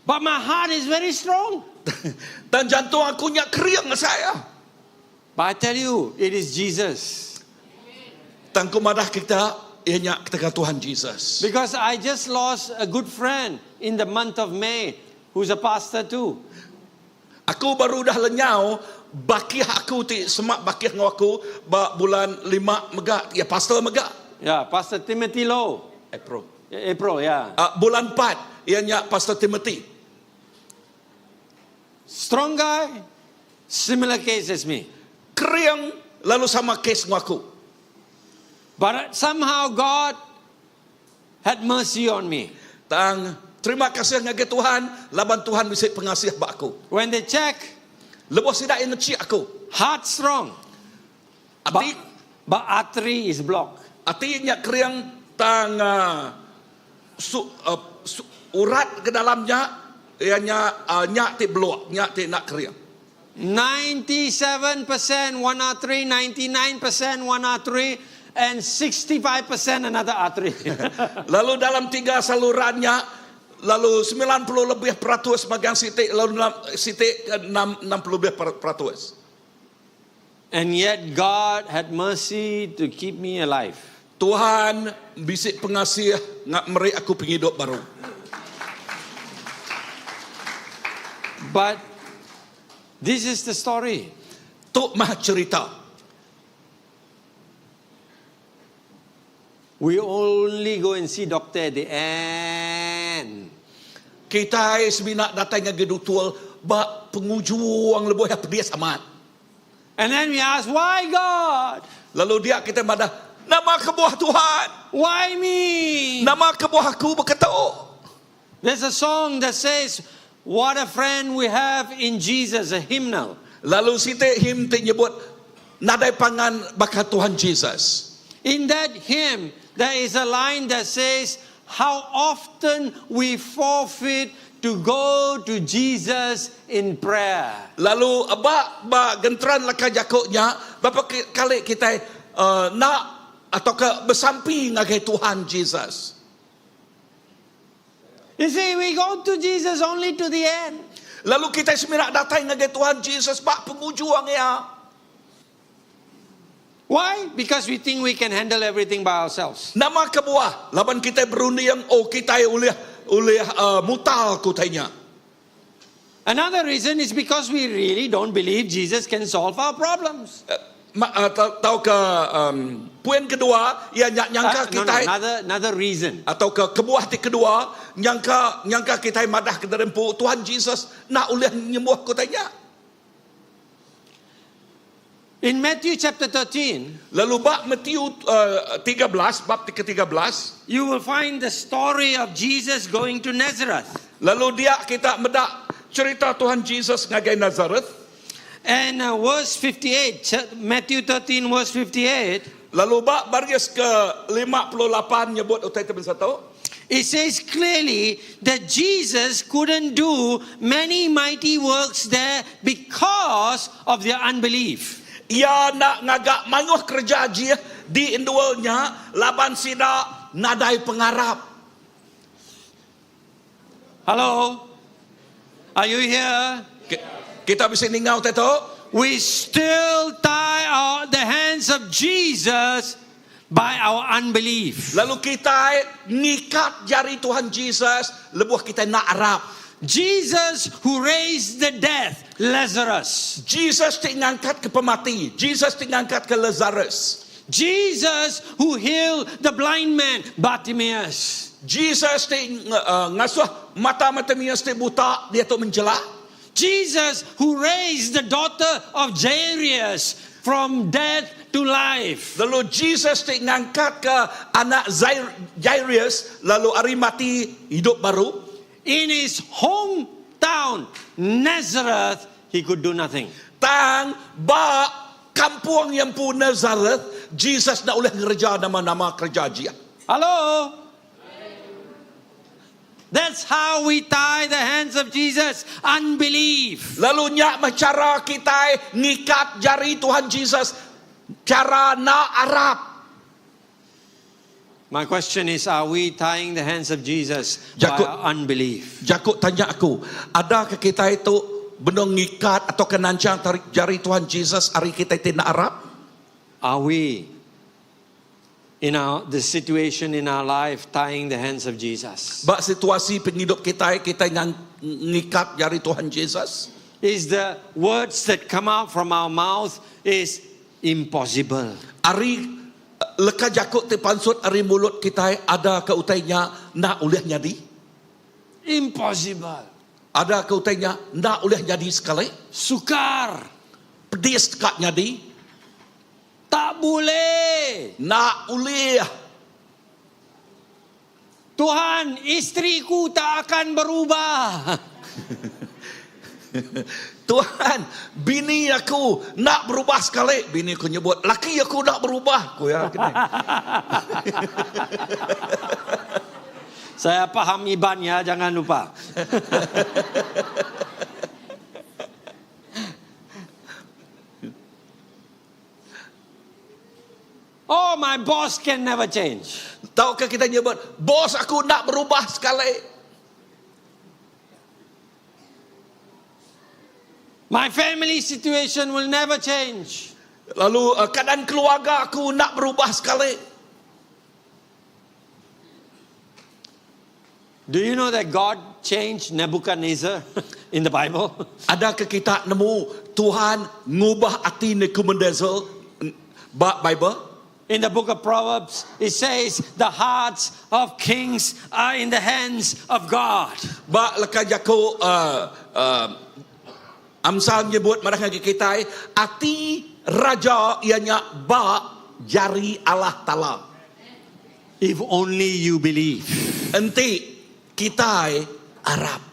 Speaker 4: But my heart is very strong.
Speaker 5: Dan jantung aku nyak kering saya.
Speaker 4: But I tell you, it is Jesus.
Speaker 5: Tangku madah kita ianya ketika Tuhan Jesus.
Speaker 4: Because I just lost a good friend in the month of May, who's a pastor too.
Speaker 5: Aku baru dah lenyau bakih aku ti semak bakih ngau aku ba bulan 5 mega ya pastor mega.
Speaker 4: Ya, Pastor Timothy Low.
Speaker 5: April.
Speaker 4: April, ya.
Speaker 5: Uh, bulan 4 ianya Pastor Timothy.
Speaker 4: Strong guy, similar case as me.
Speaker 5: Kering lalu sama case ngau aku.
Speaker 4: But somehow God had mercy on me.
Speaker 5: Tang terima kasih ngagai Tuhan laban Tuhan bisi pengasih ba aku.
Speaker 4: When they check,
Speaker 5: Lebuh sida ia ngecik aku.
Speaker 4: Heart strong.
Speaker 5: Ati
Speaker 4: But, but artery is blocked.
Speaker 5: ati nya kering tang uh, su, uh, su, urat ke dalamnya ia nya uh, nya ti blok, nya ti nak kering.
Speaker 4: 97% one artery, 99% one artery, and 65% another artery.
Speaker 5: Lalu dalam tiga salurannya, lalu 90 lebih peratus bagian sitik, lalu sitik ke 60 lebih peratus.
Speaker 4: And yet God had mercy to keep me alive.
Speaker 5: Tuhan bisik pengasih ngak meri aku penghidup baru.
Speaker 4: But this is the story.
Speaker 5: Tu mah cherita.
Speaker 4: We only go and see doctor at the end.
Speaker 5: Kitai semina datai ngagai dutul ba pengujung lebuh iya pedis amat.
Speaker 4: And then we ask, why God?
Speaker 5: Lalu dia kitai madah, Nama kebuah Tuhan?
Speaker 4: Why me?
Speaker 5: Nama kebuah aku beketu?
Speaker 4: There's a song that says, What a friend we have in Jesus, a hymnal.
Speaker 5: Lalu siti hymn ti nyebut nadai pangan baka Tuhan Jesus.
Speaker 4: In that hymn, there is a line that says, How often we forfeit to go to Jesus in prayer.
Speaker 5: Lalu ba ba genteran leka jaku nya, berapa kali kitai uh, nak atau ke besampi ngagai Tuhan Jesus.
Speaker 4: You see, we go to Jesus only to the end.
Speaker 5: Lalu kitai semina datai ngagai Tuhan Jesus ba pengujung iya.
Speaker 4: Why? Because we think we can handle everything by ourselves.
Speaker 5: Nama kebuah? Laban kitai berunding, oh kitai ulih ulih uh, mutar ke utai nya.
Speaker 4: Another reason is because we really don't believe Jesus can solve our problems.
Speaker 5: Uh, ma, uh, tau ke um, poin kedua ia nya nyangka
Speaker 4: Uh, no, no,
Speaker 5: kitai
Speaker 4: another, another reason.
Speaker 5: atau ke kebuah ti kedua nyangka nyangka kitai madah ke derempu Tuhan Jesus nak ulih nyembuh ke utai nya.
Speaker 4: In Matthew chapter 13,
Speaker 5: Lalu bab Matthew uh, 13 bab ke-13
Speaker 4: you will find the story of Jesus going to Nazareth.
Speaker 5: lalu dia kita medak cerita Tuhan Jesus ngagai Nazareth.
Speaker 4: And uh, verse 58, Matthew 13 verse 58,
Speaker 5: Lalu bab baris ke 58 nyebut utai tu satu.
Speaker 4: It says clearly that Jesus couldn't do many mighty works there because of their unbelief.
Speaker 5: Ia nak ngagak mayuh kerja dia di indualnya laban sida nadai pengarap.
Speaker 4: Hello? Are you here?
Speaker 5: Kita bisa ningau teto.
Speaker 4: We still tie our, the hands of Jesus by our unbelief.
Speaker 5: Lalu kita ngikat jari Tuhan Jesus lebuh kita nak arap.
Speaker 4: Jesus who raised the death, Lazarus.
Speaker 5: Jesus ti ngangkat ke pemati. Jesus ti ngangkat ke Lazarus.
Speaker 4: Jesus who healed the blind man, Bartimaeus.
Speaker 5: Jesus ti uh, ngasuh mata Bartimaeus ti buta dia tu menjelak.
Speaker 4: Jesus who raised the daughter of Jairus from death to life.
Speaker 5: Lalu Jesus ti ngangkat ke anak Jairus lalu ari mati hidup baru.
Speaker 4: In his hometown, Nazareth, he could do nothing.
Speaker 5: Tang ba kampung yang pu Nazareth, Jesus nak boleh ngerja nama-nama kerja dia.
Speaker 4: Hello? That's how we tie the hands of Jesus. Unbelief.
Speaker 5: Lalu nyak cara kita ngikat jari Tuhan Jesus cara nak arap.
Speaker 4: My question is, are we tying the hands of Jesus by
Speaker 5: Jakub-
Speaker 4: our unbelief?
Speaker 5: Jakub tanya aku, adakah kita itu benar ngikat atau kenancang tarik jari Tuhan Jesus hari kita itu nak arap?
Speaker 4: Are we in our the situation in our life tying the hands of Jesus?
Speaker 5: Bak situasi penghidup kita, kita yang ngikat jari Tuhan Jesus.
Speaker 4: Is the words that come out from our mouth is impossible.
Speaker 5: Ari leka jakuk ti pansut ari mulut kita ada ke utainya nak ulih nyadi?
Speaker 4: Impossible.
Speaker 5: Ada ke utainya nak ulih nyadi sekali?
Speaker 4: Sukar.
Speaker 5: Pedis kat nyadi?
Speaker 4: Tak boleh.
Speaker 5: Nak ulih.
Speaker 4: Tuhan, istriku tak akan berubah.
Speaker 5: Tuhan, bini aku nak berubah sekali. Bini aku nyebut, laki aku nak berubah. Aku ya, kena.
Speaker 4: Saya paham Iban ya, jangan lupa. oh, my boss can never change.
Speaker 5: Tahukah kita nyebut, bos aku nak berubah sekali.
Speaker 4: My family situation will never change.
Speaker 5: Lalu uh, keadaan keluarga aku nak berubah sekali.
Speaker 4: Do you know that God changed Nebuchadnezzar in the Bible?
Speaker 5: Adakah kita nemu Tuhan ngubah ati Nebuchadnezzar ba Bible?
Speaker 4: In the book of Proverbs, it says, The hearts of kings are in the hands of God.
Speaker 5: Ba leka jaku uh, uh, Amsal nyebut madah ngagai kitai, ati raja iya nya ba jari Allah Taala.
Speaker 4: If only you believe.
Speaker 5: Enti kitai arap.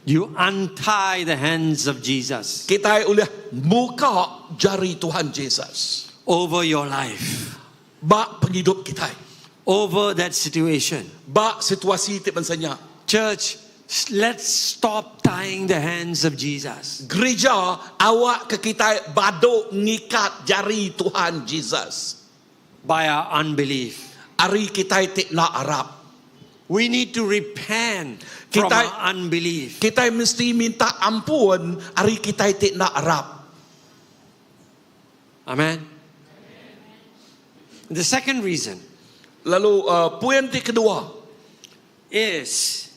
Speaker 4: You untie the hands of Jesus.
Speaker 5: Kitai ulih muka jari Tuhan Jesus.
Speaker 4: Over your life.
Speaker 5: Ba pengidup kitai.
Speaker 4: Over that situation.
Speaker 5: Ba situasi ti bansa nya.
Speaker 4: Church, let's stop tying the hands of Jesus.
Speaker 5: Gerija, awak ke kitai badu ngikat jari Tuhan Jesus.
Speaker 4: By our unbelief.
Speaker 5: Ari kitai ti enda arap.
Speaker 4: We need to repent from
Speaker 5: Kitai,
Speaker 4: our unbelief.
Speaker 5: Kitai mesti minta ampun ari kitai ti enda arap.
Speaker 4: Amen. The second reason.
Speaker 5: Lalu poin ti kedua.
Speaker 4: Is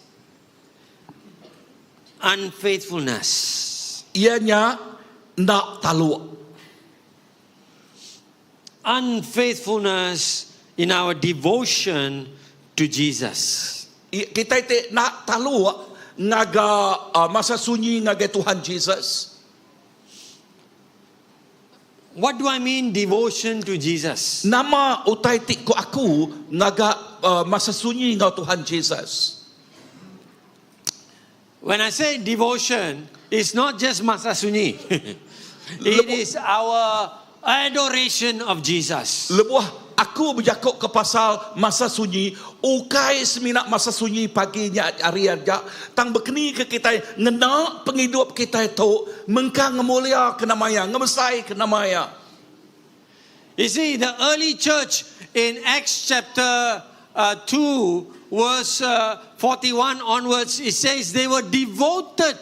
Speaker 4: unfaithfulness.
Speaker 5: Iya nya enda taluk.
Speaker 4: Unfaithfulness in our devotion to Jesus.
Speaker 5: Kitai ti enda taluk ngaga masa sunyi ngagai Tuhan Jesus.
Speaker 4: What do I mean devotion to Jesus?
Speaker 5: Nama utai ti ku aku ngaga masa sunyi enggau Tuhan Jesus?
Speaker 4: When I say devotion, it's not just masa sunyi. It is our adoration of Jesus.
Speaker 5: Lebuh aku bejaku ke pasal masa sunyi, ukai semina masa sunyi pagi nya hari aja, tang bekeni ke kitai ngena pengidup kitai tu mengkang ngemulia ke nama iya, ngemesai ke nama iya.
Speaker 4: You see, the early church in Acts chapter 2 verse 41 onwards, it says they were devoted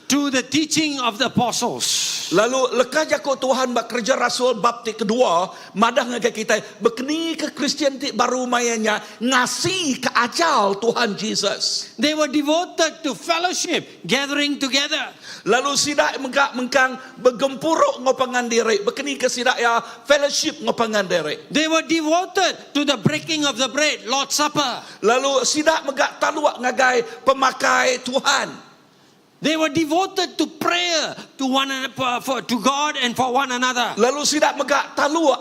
Speaker 4: to the teaching of the apostles.
Speaker 5: Lalu leka jaku Tuhan ba Kereja Rasul bab ti kedua madah ngagai kitai bekeni ke Kristian ti baru maya nya ngasi ke ajar Tuhan Jesus.
Speaker 4: They were devoted to fellowship, gathering together.
Speaker 5: Lalu sida mega mengkang begempuru enggau pangan diri bekeni ke sida iya fellowship enggau pangan diri.
Speaker 4: They were devoted to the breaking of the bread, Lord's Supper.
Speaker 5: Lalu sida mega taluk ngagai pemakai Tuhan.
Speaker 4: They were devoted to prayer to one for, to God and for one another.
Speaker 5: Lalu sida mega taluk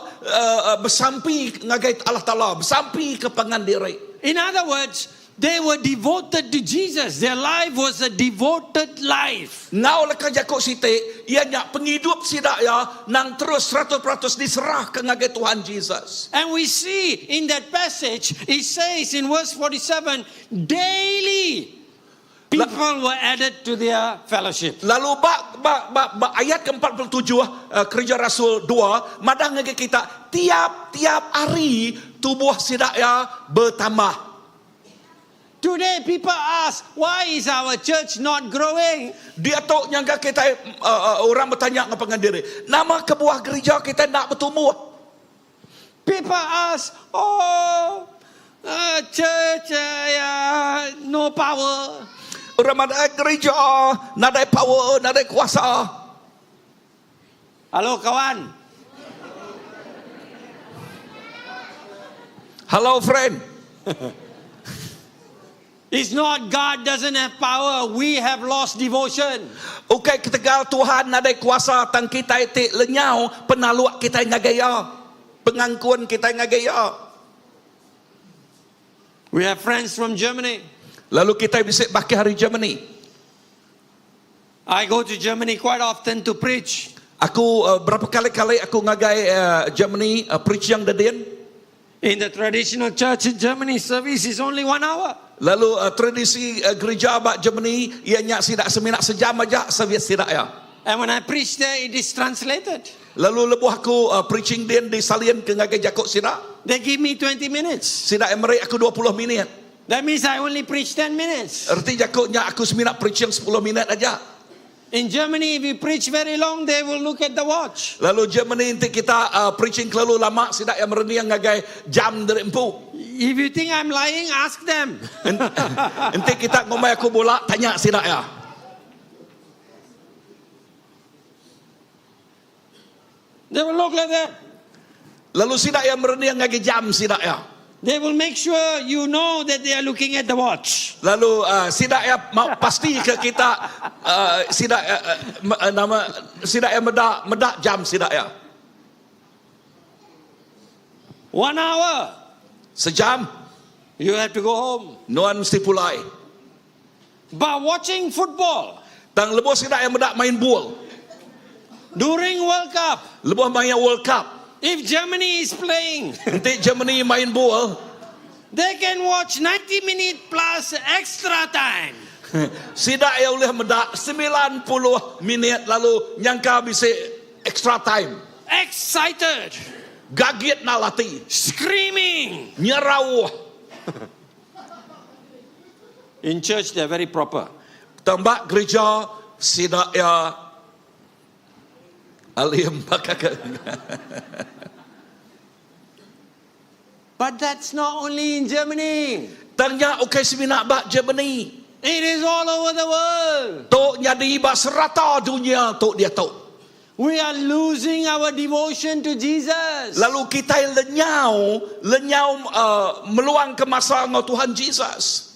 Speaker 5: besampi ngagai Allah Taala, besampi ke pangan diri.
Speaker 4: In other words, they were devoted to Jesus. Their life was a devoted life.
Speaker 5: Enggau leka jaku siti, iya nya pengidup sida iya nang terus 100% diserahka ngagai Tuhan Jesus.
Speaker 4: And we see in that passage, it says in verse 47, daily people were added to their fellowship.
Speaker 5: Lalu ba ba ba, ba ayat ke-47 eh, Kereja Rasul 2 madah ngagai kita tiap-tiap hari tubuh sida iya betambah.
Speaker 4: Today people ask, why is our church not growing?
Speaker 5: Diatu nyangka kitai uh, uh, orang betanya enggau pangan diri, nama kebuah gereja kitai enda betumbuh?
Speaker 4: People ask, oh, uh, church, uh, yeah, no power.
Speaker 5: Orang madah gereja nadai power, nadai kuasa.
Speaker 4: Hello kawan.
Speaker 5: Hello friend.
Speaker 4: It's not God doesn't have power, we have lost devotion.
Speaker 5: Ukai ketegal Tuhan nadai kuasa tang kitai ti lenyau penaluk kitai ngagai iya. Pengangkun kitai ngagai iya.
Speaker 4: We have friends from Germany.
Speaker 5: Lalu kitai bisi bakih ari Germany.
Speaker 4: I go to Germany quite often to preach.
Speaker 5: Aku uh, berapa kali-kali aku ngagai uh, Germany uh, preaching dedin.
Speaker 4: In the traditional church in Germany, service is only one hour.
Speaker 5: Lalu uh, tradisi uh, gereja ba Germany iya nya sida semina sejam aja servis sida ya.
Speaker 4: And when I preach there, it is translated.
Speaker 5: Lalu lebuh aku uh, preaching din disalin ke ngagai jaku sida.
Speaker 4: They give me 20 minutes.
Speaker 5: Sida meri aku 20 minit.
Speaker 4: That means I only preach 10 minutes.
Speaker 5: Erti jaku nya aku semina preaching 10 minit aja.
Speaker 4: In Germany, if you preach very long, they will look at the watch.
Speaker 5: Lalu Germany enti kita uh, preaching kelalu lama sida iya merening ngagai jam diri empu.
Speaker 4: If you think I'm lying, ask them.
Speaker 5: Enti kita ngumbai aku bula, tanya sida iya.
Speaker 4: They will look like that.
Speaker 5: Lalu sida iya merening ngagai jam sida iya.
Speaker 4: They will make sure you know that they are looking at the watch.
Speaker 5: Lalu uh, sida iya mau pasti ke kita uh, sida uh, nama sida iya meda meda jam sida iya.
Speaker 4: One hour.
Speaker 5: Sejam.
Speaker 4: You have to go home.
Speaker 5: Nuan mesti pulai.
Speaker 4: But watching football.
Speaker 5: Tang lebuh sida iya meda main bul.
Speaker 4: During World Cup.
Speaker 5: Lebuh maya World Cup.
Speaker 4: If Germany is playing.
Speaker 5: Enti Germany main bul.
Speaker 4: They can watch 90 minute plus extra time.
Speaker 5: Sida iya ulih meda 90 minit lalu nyangka bisi extra time.
Speaker 4: Excited.
Speaker 5: Gagit nal ati.
Speaker 4: Screaming.
Speaker 5: Nyerauh.
Speaker 4: In church they are very proper.
Speaker 5: Tang ba gerija sida iya alim baka ke.
Speaker 4: But that's not only in Germany.
Speaker 5: Tang nya ukai semina ba Germany.
Speaker 4: It is all over the world.
Speaker 5: Tu nyadi ba serata dunya tu diatu.
Speaker 4: We are losing our devotion to Jesus.
Speaker 5: Lalu kitai lenyau, lenyau uh, meluang ke masa enggau Tuhan Jesus.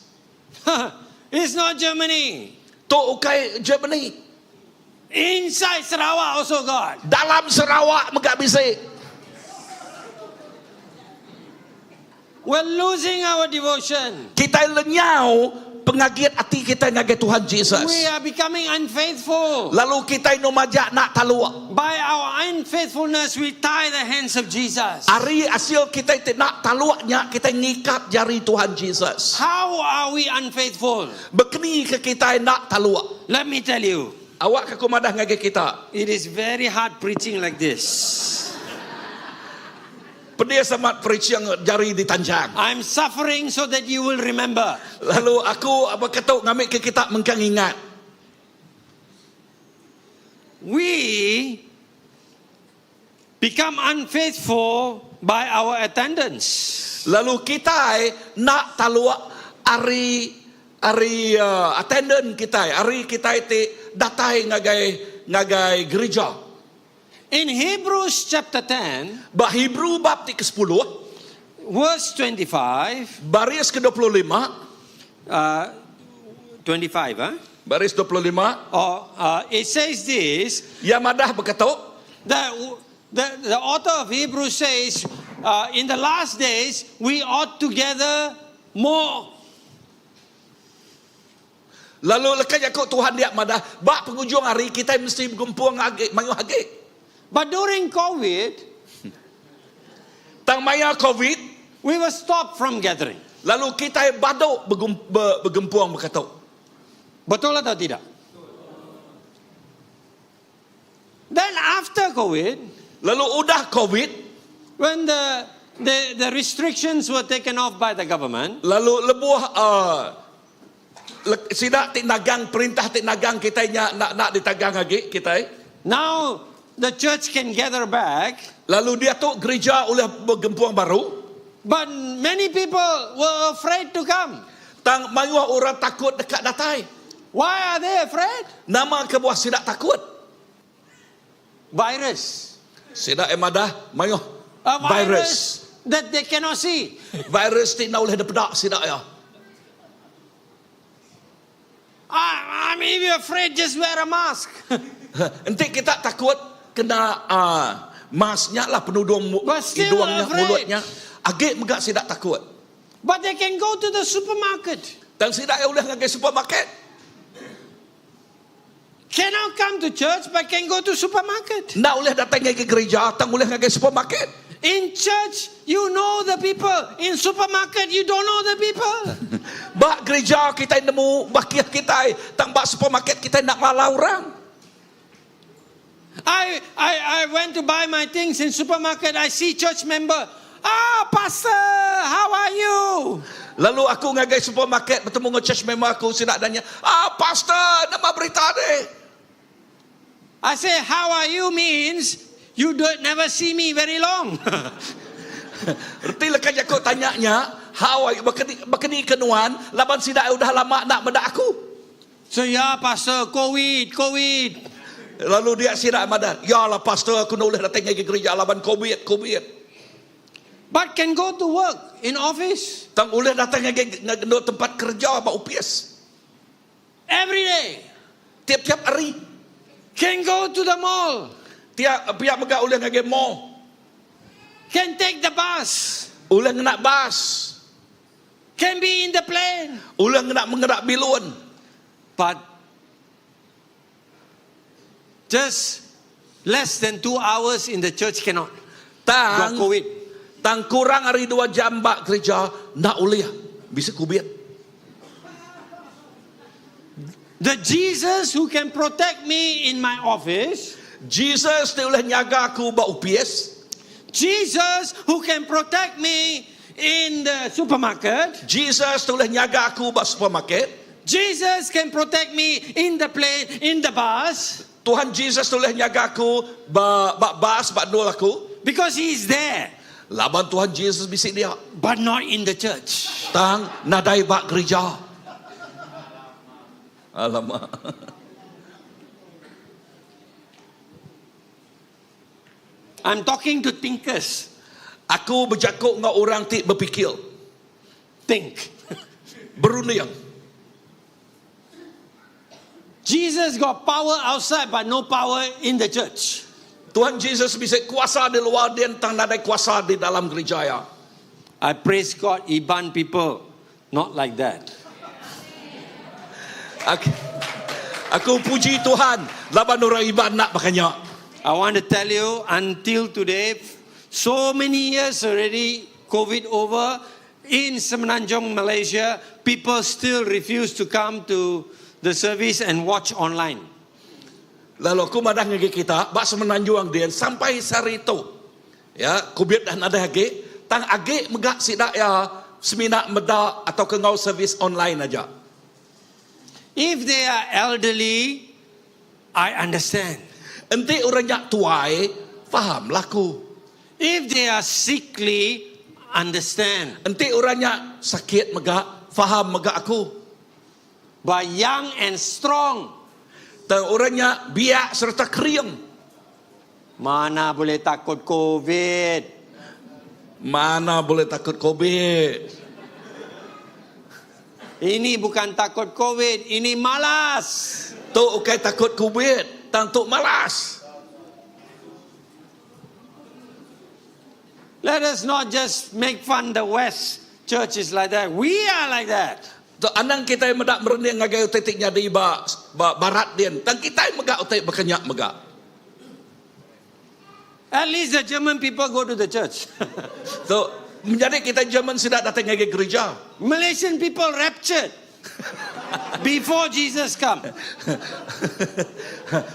Speaker 4: It's not Germany.
Speaker 5: Tu ukai Germany.
Speaker 4: Inside Sarawak also got.
Speaker 5: Dalam Sarawak mega bisi.
Speaker 4: We're losing our devotion.
Speaker 5: Kitai lenyau pengagit ati kitai ngagai Tuhan Jesus.
Speaker 4: We are becoming unfaithful.
Speaker 5: Lalu kitai enu majak nak taluk.
Speaker 4: By our unfaithfulness we tie the hands of Jesus.
Speaker 5: Ari asil kitai ti nak taluk nya kitai ngikat jari Tuhan Jesus.
Speaker 4: How are we unfaithful?
Speaker 5: Bekeni ke kitai nak taluk?
Speaker 4: Let me tell you.
Speaker 5: Awak ke ku madah ngagai kita.
Speaker 4: It is very hard preaching like this.
Speaker 5: Pedis amat preaching jari ditanjang.
Speaker 4: I'm suffering so that you will remember.
Speaker 5: Lalu aku apa ketu ngambi ke kita mengkang ingat.
Speaker 4: We become unfaithful by our attendance.
Speaker 5: Lalu kitai enda taluk ari ari uh, attendant kitai, ari kitai ti datai ngagai ngagai gerija.
Speaker 4: In Hebrews chapter 10,
Speaker 5: Ba Hebrew bab ti kesepuluh,
Speaker 4: verse 25,
Speaker 5: baris ke 25,
Speaker 4: uh, 25, huh?
Speaker 5: baris 25,
Speaker 4: Oh, uh, it says this,
Speaker 5: iya madah beketu,
Speaker 4: the, the, the author of Hebrews says, uh, in the last days, we ought to gather more.
Speaker 5: Lalu leka jaku Tuhan dia madah, ba pengujung hari kitai mesti begempung agi mayuh agi.
Speaker 4: But during COVID,
Speaker 5: Tang maya COVID,
Speaker 4: we were stopped from gathering.
Speaker 5: Lalu kitai badu begempung beketu.
Speaker 4: Betul atau tidak? Then after COVID,
Speaker 5: lalu udah COVID,
Speaker 4: when the the the restrictions were taken off by the government,
Speaker 5: lalu lebuh uh, sida ti nagang perintah ti nagang kitai nya nak nak ditagang agi kitai.
Speaker 4: Now the church can gather back.
Speaker 5: Lalu diatu gerija ulih begempung baru.
Speaker 4: But many people were afraid to come.
Speaker 5: Tang mayuh orang takut deka datai.
Speaker 4: Why are they afraid?
Speaker 5: Nama kebuah sida takut?
Speaker 4: Virus.
Speaker 5: Sida madah mayuh
Speaker 4: A virus
Speaker 5: virus.
Speaker 4: that they cannot see.
Speaker 5: Virus ti enda ulih dipeda sida iya.
Speaker 4: I, I mean, if you're afraid, just wear a mask.
Speaker 5: Enti kita takut kena uh, mask nya lah penudung
Speaker 4: But still
Speaker 5: hidung nya,
Speaker 4: afraid.
Speaker 5: mulut nya. Agi mega sida takut.
Speaker 4: But they can go to the supermarket.
Speaker 5: Tang sida iya ulih ngagai supermarket.
Speaker 4: Cannot come to church but can go to supermarket.
Speaker 5: Enda ulih datai ngagai gereja tang ulih ngagai supermarket.
Speaker 4: In church you know the people. In supermarket you don't know the people.
Speaker 5: Ba gereja kitai nemu bakih kitai tang ba supermarket kitai enda ngelala orang.
Speaker 4: I I I went to buy my things in supermarket. I see church member. Ah, pastor, how are you?
Speaker 5: Lalu aku ngagai supermarket betemu enggau church member aku sida nanya, "Ah, pastor, nama berita deh?"
Speaker 4: I say, how are you means you don't never see me very long.
Speaker 5: Reti leka jaku tanya nya, how are you? Baka ni, baka ni ke nuan laban sida udah lama enda meda aku.
Speaker 4: So ya, pastor, COVID, COVID.
Speaker 5: Lalu dia sida madah, ya lah pastor aku enda ulih datai ngagai gereja laban covid, covid.
Speaker 4: But can go to work in office.
Speaker 5: Tang ulih datai ngagai endur tempat kereja ba opis.
Speaker 4: Every day.
Speaker 5: Tiap-tiap hari.
Speaker 4: Can go to the mall.
Speaker 5: Tiap pia mega ulih ngagai mall.
Speaker 4: Can take the bus.
Speaker 5: Ulih ngena bus.
Speaker 4: Can be in the plane.
Speaker 5: Ulih ngena mengena bilun.
Speaker 4: But just less than 2 hours in the church cannot.
Speaker 5: Tang
Speaker 4: Got COVID.
Speaker 5: Tang kurang ari 2 jam ba gereja enda ulih bisi kubit.
Speaker 4: The Jesus who can protect me in my office.
Speaker 5: Jesus ti ulih nyaga aku ba opis.
Speaker 4: Jesus who can protect me in the supermarket.
Speaker 5: Jesus ti ulih nyaga aku ba supermarket.
Speaker 4: Jesus can protect me in the plane, in the bus.
Speaker 5: Tuhan Jesus ti ulih nyaga aku ba ba bus, ba endur aku.
Speaker 4: Because he is there.
Speaker 5: Laban Tuhan Jesus bisi dia.
Speaker 4: But not in the church.
Speaker 5: Tang nadai ba gereja. Alamak.
Speaker 4: I'm talking to thinkers.
Speaker 5: Aku bejaku enggau orang ti bepikir.
Speaker 4: Think.
Speaker 5: Berunding.
Speaker 4: Jesus got power outside but no power in the church.
Speaker 5: Tuhan Jesus bisi kuasa di luar din tang nadai kuasa di dalam gereja iya.
Speaker 4: I praise God Iban people not like that.
Speaker 5: Aku, aku puji Tuhan laban orang Iban enda baka nya.
Speaker 4: I want to tell you until today so many years already COVID over in Semenanjung Malaysia people still refuse to come to the service and watch online.
Speaker 5: Lalu aku madah ngagai kita ba Semenanjung din sampai sehari tu. Ya, COVID dah nadai agi, tang agi mega sida iya semina meda atau ke enggau servis online aja.
Speaker 4: If they are elderly, I understand.
Speaker 5: Enti orang nya tuai, faham lah aku.
Speaker 4: If they are sickly, understand.
Speaker 5: Enti orang nya sakit mega, faham mega aku.
Speaker 4: But young and strong.
Speaker 5: Tang orang nya biak sereta kering.
Speaker 4: Mana boleh takut COVID?
Speaker 5: Mana boleh takut COVID?
Speaker 4: Ini bukan takut COVID, ini malas.
Speaker 5: Tu ukai takut COVID, tang tu malas.
Speaker 4: Let us not just make fun the West church is like that. We are like that.
Speaker 5: Tu anang kitai meda merening ngagai utai ti nyadi ba ba barat din. Tang kitai mega utai baka nya mega.
Speaker 4: At least the German people go to the church.
Speaker 5: Tu menyadi kitai German sida datai ngagai gereja.
Speaker 4: Malaysian people raptured before Jesus come.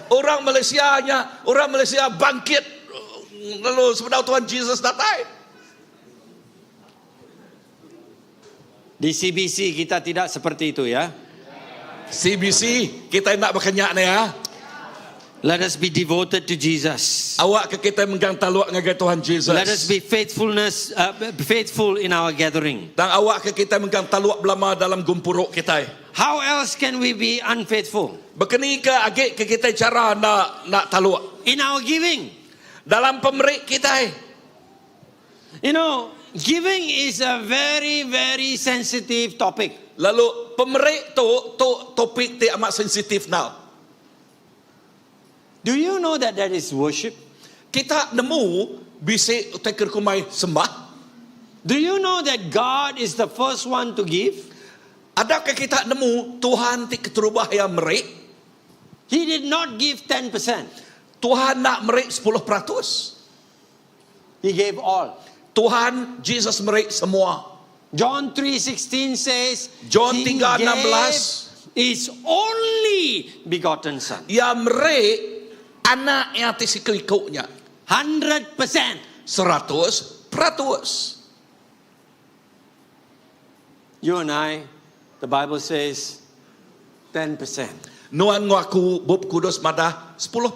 Speaker 5: Orang Malaysia nya, orang Malaysia bangkit lalu sebedau Tuhan Jesus datai.
Speaker 4: Di CBC kita tidak seperti itu ya.
Speaker 5: CBC kita enda baka nya ne ya.
Speaker 4: Let us be devoted to Jesus.
Speaker 5: Awak ke kita menggang taluk ngagai Tuhan Jesus.
Speaker 4: Let us be faithfulness uh, faithful in our gathering.
Speaker 5: Tang awak ke kita menggang taluk belama dalam gempuruk kita.
Speaker 4: How else can we be unfaithful?
Speaker 5: Bekeni ke agi ke kita cara nak nak taluk?
Speaker 4: In our giving.
Speaker 5: Dalam pemeri kita.
Speaker 4: You know, giving is a very very sensitive topic.
Speaker 5: Lalu pemeri tu tu topik ti amat sensitif now.
Speaker 4: Do you know that that is worship?
Speaker 5: Kita nemu bisi utai ke kumbai sembah.
Speaker 4: Do you know that God is the first one to give?
Speaker 5: Adakah kita nemu Tuhan ti keterubah iya meri?
Speaker 4: He did not give 10%.
Speaker 5: Tuhan nak meri 10%.
Speaker 4: He gave all.
Speaker 5: Tuhan Jesus meri semua.
Speaker 4: John 3:16 says,
Speaker 5: John
Speaker 4: He
Speaker 5: tiga enam
Speaker 4: gave
Speaker 5: belas.
Speaker 4: His only begotten son.
Speaker 5: Iya meri anak iya ti siku-iku nya.
Speaker 4: 100%.
Speaker 5: 100%.
Speaker 4: You and I, the Bible says 10%.
Speaker 5: Nuan enggau aku Bup Kudus madah 10%.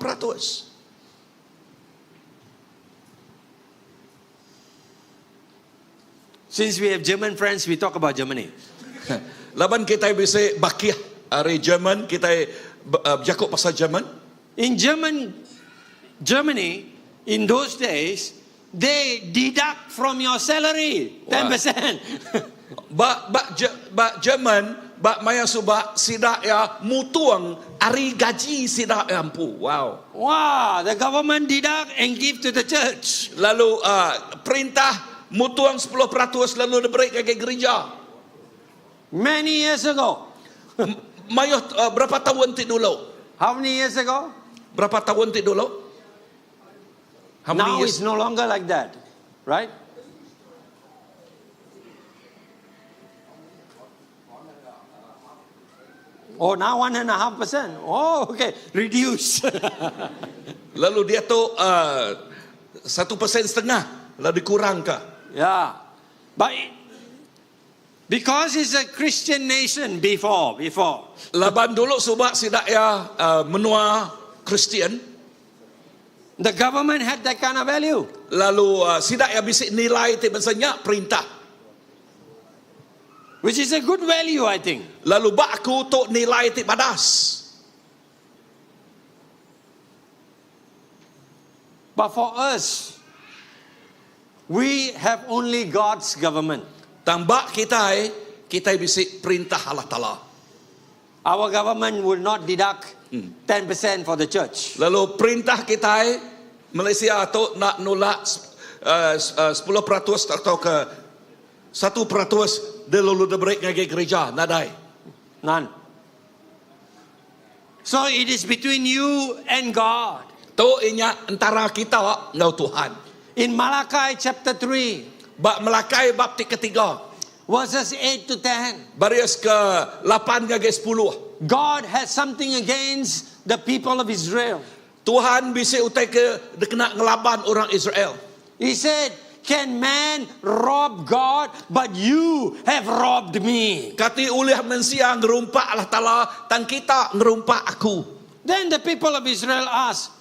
Speaker 4: Since we have German friends, we talk about Germany.
Speaker 5: Laban kitai bisi bakih ari German, kitai bejaku pasal German.
Speaker 4: In German, Germany, in those days, they deduct from your salary 10%.
Speaker 5: Ba ba ba Jerman ba maya suba sida ya mutuang ari gaji sida ya empu. Wow.
Speaker 4: Wow, the government deduct and give to the church.
Speaker 5: Lalu uh, perintah mutuang 10% lalu diberi ke gereja.
Speaker 4: Many years ago.
Speaker 5: Mayo uh, berapa tahun ti dulu?
Speaker 4: How many years ago?
Speaker 5: Berapa tahun ti dulu?
Speaker 4: How many Now years? it's no longer like that, right? Oh, now 1.5%. Oh, okay. Reduce.
Speaker 5: Lalu dia tu uh, 1.5% lalu dikurang ke?
Speaker 4: Yeah. But because it's a Christian nation before, before.
Speaker 5: Laban dulu subak sidak ya uh, menua Kristian.
Speaker 4: The government had that kind of value.
Speaker 5: Lalu uh, sidak ya bisik nilai ti maksudnya perintah.
Speaker 4: Which is a good value, I think.
Speaker 5: Lalu bak aku tu nilai ti badas.
Speaker 4: But for us, we have only God's government.
Speaker 5: Tambah kita eh, kita bisik perintah Allah Ta'ala.
Speaker 4: Our government will not deduct 10% for the church.
Speaker 5: Lalu perintah kita eh, Malaysia tu nak nolak uh, 10% atau ke 1% dia lalu dia beri ngagai gereja nadai.
Speaker 4: None. So it is between you and God.
Speaker 5: Tu inya antara kita ngau Tuhan.
Speaker 4: In Malachi chapter 3,
Speaker 5: Bab Malakai bab ti ketiga.
Speaker 4: verses 8 to 10,
Speaker 5: Baris ke 8 ngagai 10.
Speaker 4: God has something against the people of Israel.
Speaker 5: Tuhan bisa utai ke dia kena ngelaban orang Israel.
Speaker 4: He said, Can man rob God? But you have robbed me.
Speaker 5: Kati ulih mensia ngerumpak Allah Ta'ala, tang kita ngerumpak aku.
Speaker 4: Then the people of Israel asked,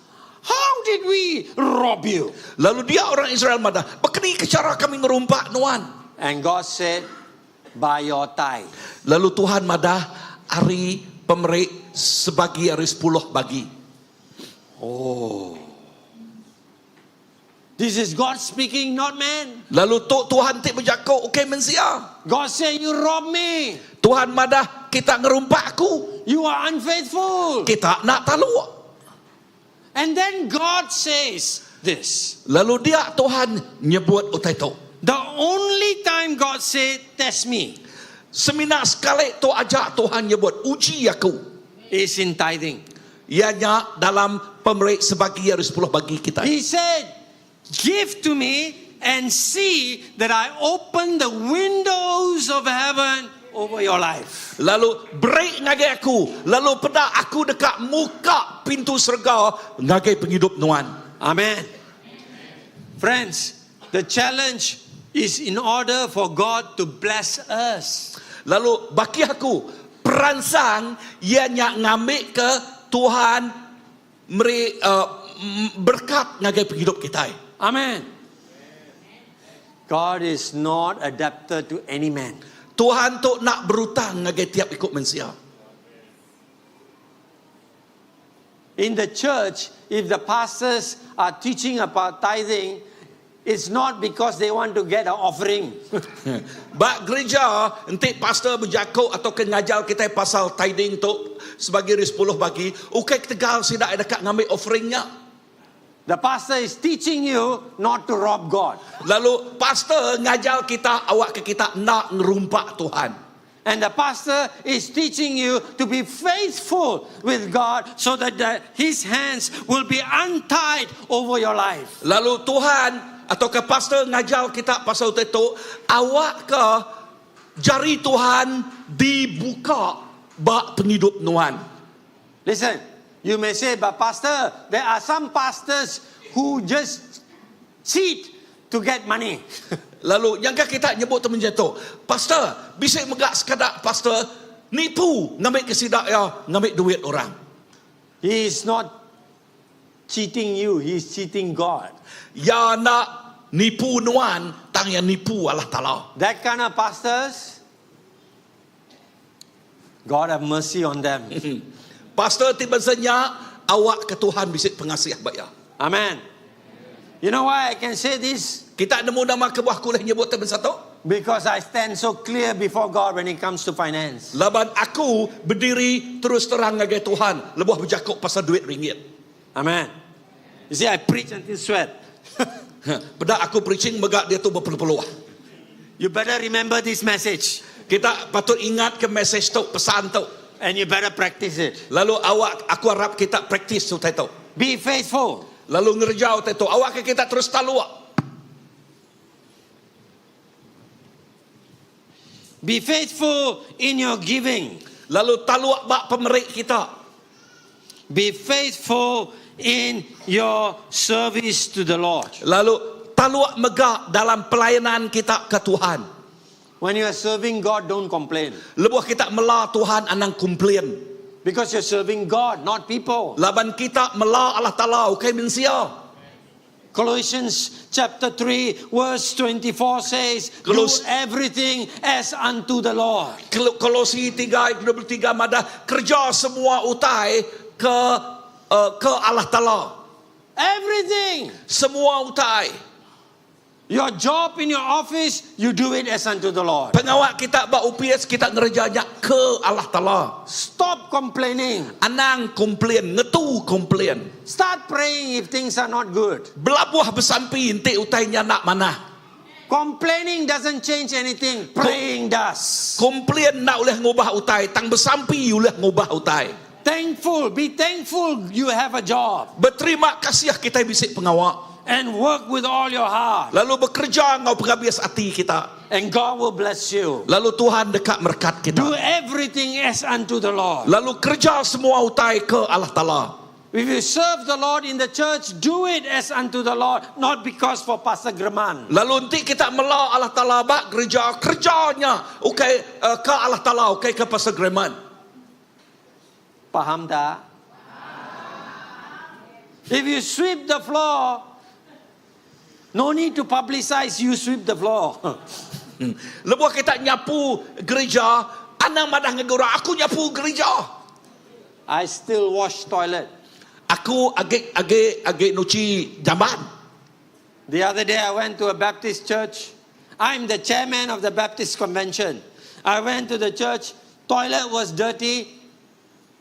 Speaker 4: How did we rob you?
Speaker 5: Lalu dia orang Israel madah, bekeni ke cara kami ngerumpak nuan.
Speaker 4: And God said, By your tithe.
Speaker 5: Lalu Tuhan madah, hari pemerik sebagi hari 10 bagi.
Speaker 4: Oh. This is God speaking, not man.
Speaker 5: Lalu tu Tuhan tik berjakok, okey mensia.
Speaker 4: God said, You rob me.
Speaker 5: Tuhan madah, kita ngerumpak aku.
Speaker 4: You are unfaithful.
Speaker 5: Kita nak taluk.
Speaker 4: And then God says this.
Speaker 5: Lalu dia Tuhan nyebut utai tu.
Speaker 4: The only time God said, Test me,
Speaker 5: Semina sekali tu ajak Tuhan nyebut, uji aku.
Speaker 4: is in tithing.
Speaker 5: Ianya dalam pemerik sebagi hari 10 bagi kita.
Speaker 4: He said, Give to me and see that I open the windows of heaven over your life.
Speaker 5: Lalu beri ngagai aku. Lalu pada aku dekat muka pintu serga ngagai penghidup nuan.
Speaker 4: Amen. Friends, the challenge is in order for God to bless us.
Speaker 5: Lalu bagi aku peransang ianya ngambil ke Tuhan meri uh, berkat ngagai penghidup kita.
Speaker 4: Amen. God is not adapted to any man.
Speaker 5: Tuhan tu nak berutang ngagai tiap ikut manusia.
Speaker 4: In the church, if the pastors are teaching about tithing, it's not because they want to get an offering.
Speaker 5: Bak gereja, enti pastor berjakok atau ke ngajar kita pasal tithing tu sebagai 10 bagi, ukai tegal sidak dekat ngambil offeringnya.
Speaker 4: The pastor is teaching you not to rob God.
Speaker 5: Lalu pastor ngajar kita awak ke kita nak ngerumpak Tuhan.
Speaker 4: And the pastor is teaching you to be faithful with God so that the, his hands will be untied over your life.
Speaker 5: Lalu Tuhan atau ke pastor ngajar kita pasal itu, awak ke jari Tuhan dibuka bak penghidup nuan.
Speaker 4: Listen, you may say, but pastor, there are some pastors who just cheat to get money.
Speaker 5: Lalu yang kita nyebut teman jatuh, pastor, bisa megak sekadak pastor nipu ngambil kesidak ya, ngambil duit orang.
Speaker 4: He is not cheating you, he is cheating God.
Speaker 5: Ya nak nipu nuan, tang yang nipu Allah Ta'ala.
Speaker 4: That kind of pastors, God have mercy on them.
Speaker 5: Pastor tiba senya Awak ke Tuhan bisi pengasih ba iya.
Speaker 4: Amen. You know why I can say this?
Speaker 5: Kita nemu nama kebuah aku ulih nyebut te bansa tu?
Speaker 4: Because I stand so clear before God when it comes to finance.
Speaker 5: Laban aku bediri terus terang ngagai Tuhan lebuh bejaku pasal duit ringgit.
Speaker 4: Amen. You see, I preach until sweat.
Speaker 5: Peda aku preaching mega diatu bepeluh-peluh.
Speaker 4: You better remember this message.
Speaker 5: Kita patut ingat ke message tu, pesan tu.
Speaker 4: And you better practice it.
Speaker 5: Lalu awak aku arap kita practice utai tu.
Speaker 4: Be faithful.
Speaker 5: Lalu ngereja utai tu. Awak ke kita terus taluk.
Speaker 4: Be faithful in your giving.
Speaker 5: Lalu taluk ba pemeri kita.
Speaker 4: Be faithful in your service to the Lord.
Speaker 5: Lalu taluk mega dalam pelayanan kita ke Tuhan.
Speaker 4: When you are serving God, don't complain.
Speaker 5: Lebuh kita mela Tuhan anang complain.
Speaker 4: Because you're serving God, not people.
Speaker 5: Laban kita mela Allah Taala ukai mensia.
Speaker 4: Colossians chapter 3 verse 24 says, Do everything as unto the Lord.
Speaker 5: Kolosi 3 ayat 23 madah kerja semua utai ke uh, ke Allah Taala.
Speaker 4: Everything.
Speaker 5: Semua utai.
Speaker 4: Your job in your office, you do it as unto the Lord.
Speaker 5: Pengawak kita ba UPS kita ngerjanya ke Allah Taala.
Speaker 4: Stop complaining.
Speaker 5: Anang komplain, ngetu komplain.
Speaker 4: Start praying if things are not good.
Speaker 5: Belabuh besampi enti utai nya nak manah.
Speaker 4: Complaining doesn't change anything, praying does.
Speaker 5: Komplain nak ulih ngubah utai, tang besampi ulih ngubah utai.
Speaker 4: Thankful, be thankful you have a job.
Speaker 5: Berterima kasih kita bisi pengawak.
Speaker 4: And work with all your heart.
Speaker 5: Lalu bekerja ngau penghabis hati kita.
Speaker 4: And God will bless you.
Speaker 5: Lalu Tuhan dekat merkat kita.
Speaker 4: Do everything as unto the Lord.
Speaker 5: Lalu kerja semua utai ke Allah Taala.
Speaker 4: If you serve the Lord in the church, do it as unto the Lord, not because for Pastor Greman.
Speaker 5: Lalu nanti kita mela Allah Taala bak gereja kerjanya ukai uh, ke Allah Taala ukai ke Pastor Greman.
Speaker 4: Faham tak? If you sweep the floor, no need to publicize you sweep the floor.
Speaker 5: Lebuh kita nyapu gereja, anang madah ngegura aku nyapu gereja.
Speaker 4: I still wash toilet.
Speaker 5: Aku age age age nuci jamban.
Speaker 4: The other day I went to a Baptist church. I'm the chairman of the Baptist convention. I went to the church, toilet was dirty.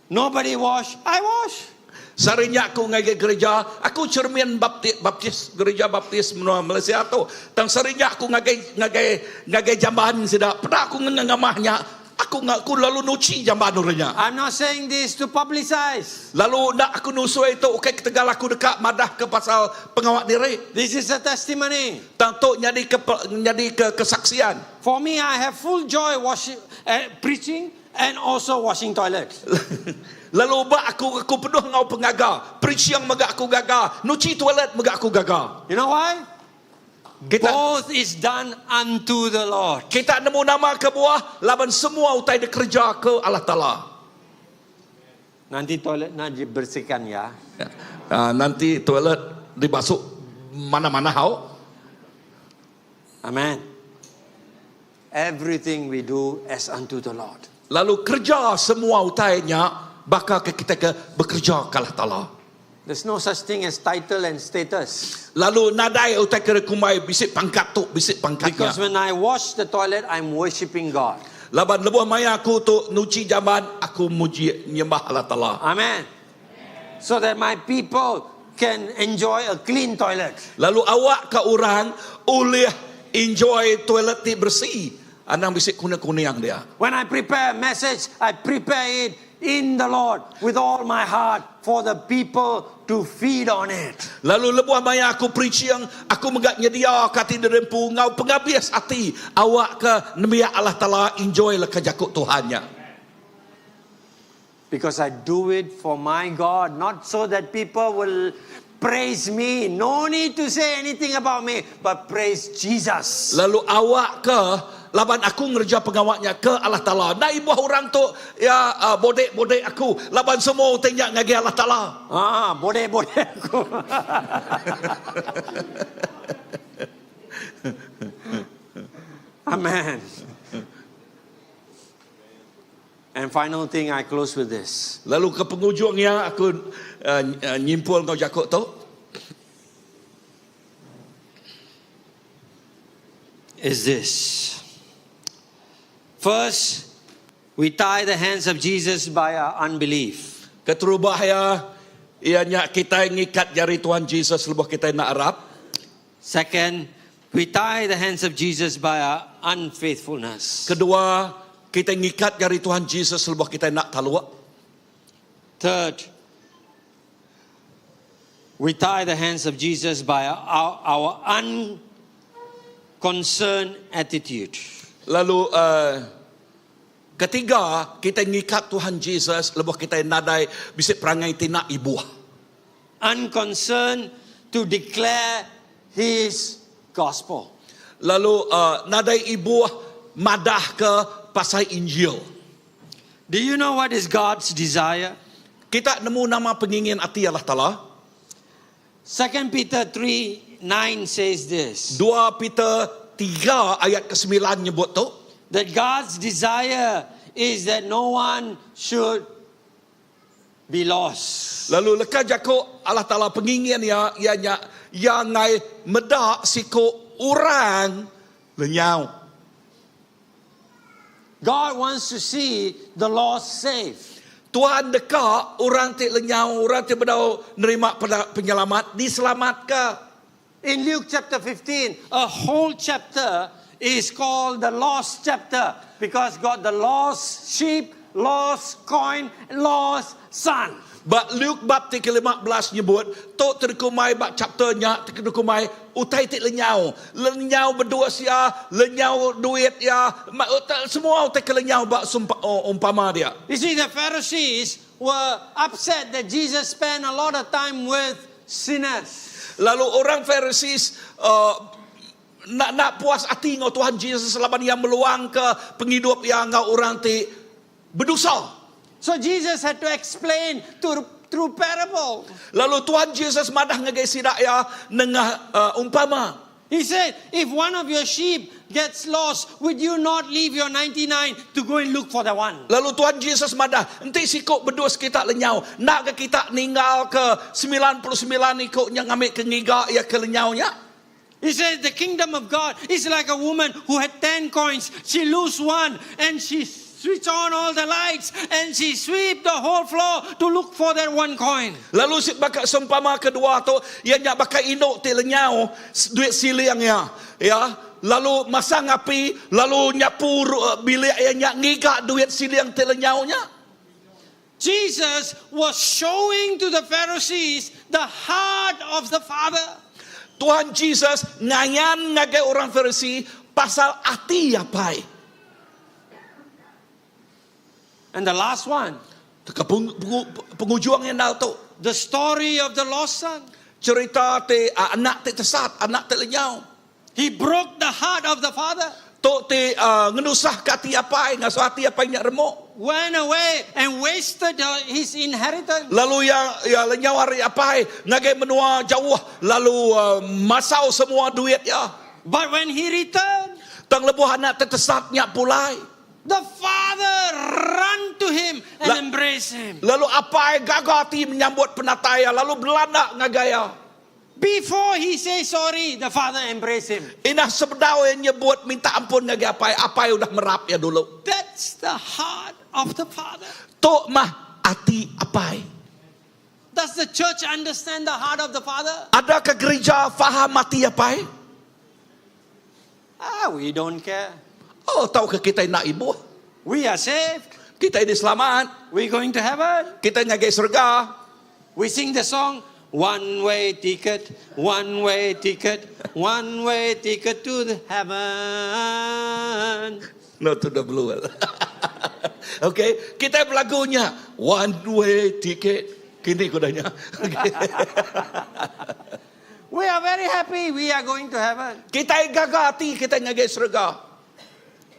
Speaker 4: Nobody wash, I wash.
Speaker 5: Sarinya aku ngagai gereja, aku cermin baptis, baptis gereja baptis menua Malaysia tu. Tang sarinya aku ngagai ngagai ngagai jamban sida. Pernah aku ngangamahnya, aku ngaku lalu nuci jamban orangnya.
Speaker 4: I'm not saying this to publicize.
Speaker 5: Lalu nak aku nusui itu okey ketegal aku dekat madah ke pasal pengawak diri.
Speaker 4: This is a testimony.
Speaker 5: Tang tu nyadi ke nyadi ke kesaksian.
Speaker 4: For me, I have full joy washing, preaching and also washing toilet.
Speaker 5: Lalu ba aku aku penuh ngau pengaga. Preaching mega aku gaga, nuci toilet mega aku gaga.
Speaker 4: You know why?
Speaker 5: Kita
Speaker 4: Both is done unto the Lord.
Speaker 5: Kita nemu nama ke buah laban semua utai dikerja ke Allah Taala.
Speaker 4: Nanti toilet nak dibersihkan ya.
Speaker 5: Uh, nanti toilet dibasuh mana-mana hau.
Speaker 4: Amen. Everything we do as unto the Lord.
Speaker 5: Lalu kerja semua utainya bakal ke kita ke bekerja ke Allah Taala.
Speaker 4: There's no such thing as title and status.
Speaker 5: Lalu nadai utai kena kumai bisik pangkat tu, bisik pangkatnya.
Speaker 4: Because when I wash the toilet, I'm worshiping God.
Speaker 5: Laban lebuh maya aku tu nuci jamban, aku muji nyembah Allah Taala.
Speaker 4: Amen. So that my people can enjoy a clean toilet.
Speaker 5: Lalu awak ke orang ulih enjoy toilet ti bersih. Anang bisik kuning-kuning dia.
Speaker 4: When I prepare a message, I prepare it in the Lord with all my heart for the people to feed on it.
Speaker 5: Lalu lebuh maya aku preaching, aku megak nyedia kati derempu ngau pengabis ati awak ke nembiak Allah Taala enjoy lah kejakut Tuhannya.
Speaker 4: Because I do it for my God, not so that people will praise me. No need to say anything about me, but praise Jesus.
Speaker 5: Lalu awak ke laban aku ngerja pengawaknya ke Allah Taala. Nah ibu orang tu ya uh, bodek-bodek aku laban semua tengok ngagi Allah Taala.
Speaker 4: Ah, bodek-bodek aku. Amen. And And final thing, I close with this.
Speaker 5: Lalu ke pengujung iya aku nyimpul enggau jaku tu.
Speaker 4: Is this. First, we tie the hands of Jesus by our unbelief.
Speaker 5: Keterubah iya, iya nya kitai ngikat jari Tuhan Jesus lebuh kitai enda arap.
Speaker 4: Second, we tie the hands of Jesus by our unfaithfulness.
Speaker 5: Kedua, kitai ngikat jari Tuhan Jesus lebuh kitai enda taluk.
Speaker 4: Third, we tie the hands of Jesus by our, our unconcerned attitude.
Speaker 5: Lalu uh, ketiga, kitai ngikat Tuhan Jesus lebuh kitai nadai bisi perangai ti enda ibuh.
Speaker 4: Unconcerned to declare his gospel.
Speaker 5: Lalu uh, nadai ibuh madah ke pasal Injil.
Speaker 4: Do you know what is God's desire?
Speaker 5: Kita nemu nama pengingin ati Allah Taala.
Speaker 4: 2 Peter 3 9 says this.
Speaker 5: 2 Peter 3 ayat ke-9 nyebut tu.
Speaker 4: That God's desire is that no one should be lost.
Speaker 5: Lalu leka jaku Allah Taala pengingin iya, iya nya iya enggai meda siku orang lenyau.
Speaker 4: God wants to see the lost saved.
Speaker 5: Tuhan deka orang ti lenyau, orang ti bedau nerima penyelamat diselamatka.
Speaker 4: In Luke chapter 15, a whole chapter is called the lost chapter because got the lost sheep, lost coin, lost son.
Speaker 5: Ba Luke bab ti ke-15 nyebut, tu ti dikumbai ba chapter nya ti dikumbai utai ti lenyau. Lenyau bedus iya, lenyau duit iya, semua utai ke lenyau ba umpama dia.
Speaker 4: You see, the Pharisees were upset that Jesus spent a lot of time with sinners.
Speaker 5: Lalu orang Pharisees enda enda puas ati enggau Tuhan Jesus laban iya meluangka pengidup iya enggau orang ti bedosa.
Speaker 4: So Jesus had to explain to, through parable.
Speaker 5: Lalu Tuhan Jesus madah ngagai sida iya nengah umpama.
Speaker 4: He said, if one of your sheep gets lost, would you not leave your 99 to go and look for the one?
Speaker 5: Lalu Tuhan Jesus madah, enti siku bedus kita lenyau, enda ke kita ninggalka 99 iku nya ngambika ngiga iya ke lenyau nya?
Speaker 4: He said, the kingdom of God is like a woman who had 10 coins. She lose one and she switch on all the lights and she sweep the whole floor to look for that one coin.
Speaker 5: Lalu si baka sempama kedua tu iya nya baka indu ti lenyau duit siling iya. Ya, lalu masang api lalu nyapu bilik iya nya ngiga duit siling ti lenyau nya.
Speaker 4: Jesus was showing to the Pharisees the heart of the Father.
Speaker 5: Tuhan Jesus ngayan ngagai orang Farisi pasal ati Apai.
Speaker 4: And the last one.
Speaker 5: Ke pengujung iya endal tu.
Speaker 4: The story of the lost son.
Speaker 5: Cherita ti anak ti tesat, anak ti lenyau.
Speaker 4: He broke the heart of the father.
Speaker 5: Tu ti ngenusahka ati apai, ngasuh ati apai nya remuk.
Speaker 4: Went away and wasted his inheritance.
Speaker 5: Lalu iya iya lenyau ari apai ngagai menua jauh lalu masau semua duit iya.
Speaker 4: But when he returned.
Speaker 5: Tang lebuh anak ti tesat nya pulai.
Speaker 4: The father run to him and embrace him.
Speaker 5: Lalu apai gaga ati menyambut penatai iya lalu belanda ngagai iya.
Speaker 4: Before he say sorry, the father embrace him.
Speaker 5: Indah sebedau iya nyebut minta ampun ngagai apai, apai udah merap iya dulu.
Speaker 4: That's the heart of the father.
Speaker 5: Tu mah ati apai.
Speaker 4: Does the church understand the heart of the father?
Speaker 5: Adakah gerija faham ati apai?
Speaker 4: Ah, we don't care.
Speaker 5: Oh, tauka kitai enda ibuh.
Speaker 4: We are saved.
Speaker 5: Kitai diselamat.
Speaker 4: We going to heaven.
Speaker 5: Kitai ngagai serega.
Speaker 4: We sing the song one way ticket, one way ticket, one way ticket to the heaven.
Speaker 5: Not to the blue. okay, kitai belagu nya one way ticket. Kini ku dah nya. Okay.
Speaker 4: We are very happy we are going to heaven.
Speaker 5: Kitai gaga ati kitai ngagai serega.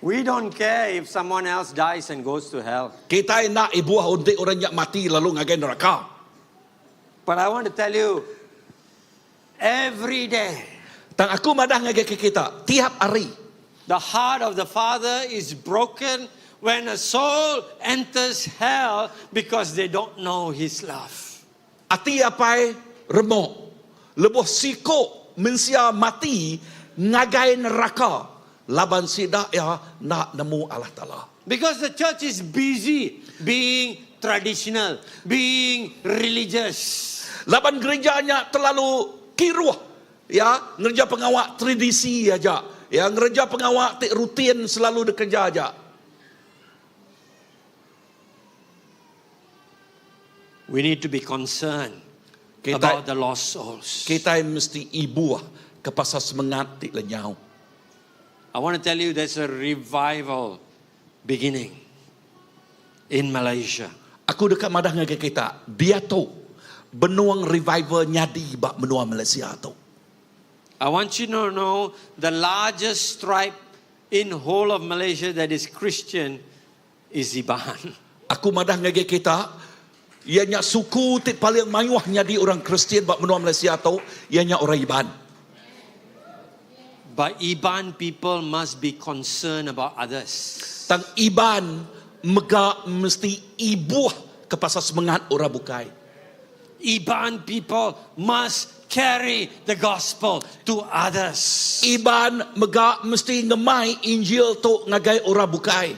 Speaker 4: We don't care if someone else dies and goes to hell.
Speaker 5: Kitai enda ibuh enti orang nya mati lalu ngagai neraka.
Speaker 4: But I want to tell you, every day.
Speaker 5: Tang aku madah ngagai ke kita, tiap hari.
Speaker 4: The heart of the Father is broken. when a soul enters hell because they don't know His love.
Speaker 5: Ati apai remuk lebuh siku mensia mati ngagai neraka laban sida iya enda nemu Allah Taala.
Speaker 4: Because the church is busy being traditional, being religious.
Speaker 5: Laban gerija nya terlalu kiruh iya ngereja pengawa tradisi aja, iya ngereja pengawa ti rutin selalu dikereja aja.
Speaker 4: We need to be concerned
Speaker 5: Kitai
Speaker 4: about the lost souls.
Speaker 5: kitai mesti ibuh ke pasal semengat ti lenyau.
Speaker 4: I want to tell you there's a revival beginning in Malaysia.
Speaker 5: Aku deka madah ngagai kita, diatu benung revival nyadi ba menua Malaysia tu.
Speaker 4: I want you to know the largest tribe in whole of Malaysia that is Christian is Iban.
Speaker 5: Aku madah ngagai kita, iya nya suku ti paling mayuh nyadi orang Kristian ba menua Malaysia tu, iya nya orang Iban.
Speaker 4: But Iban people must be concerned about others.
Speaker 5: Tang Iban mega mesti ibuh ke pasal semengat orang bukai.
Speaker 4: Iban people must carry the gospel to others.
Speaker 5: Iban mega mesti ngemai Injil tu ngagai orang bukai.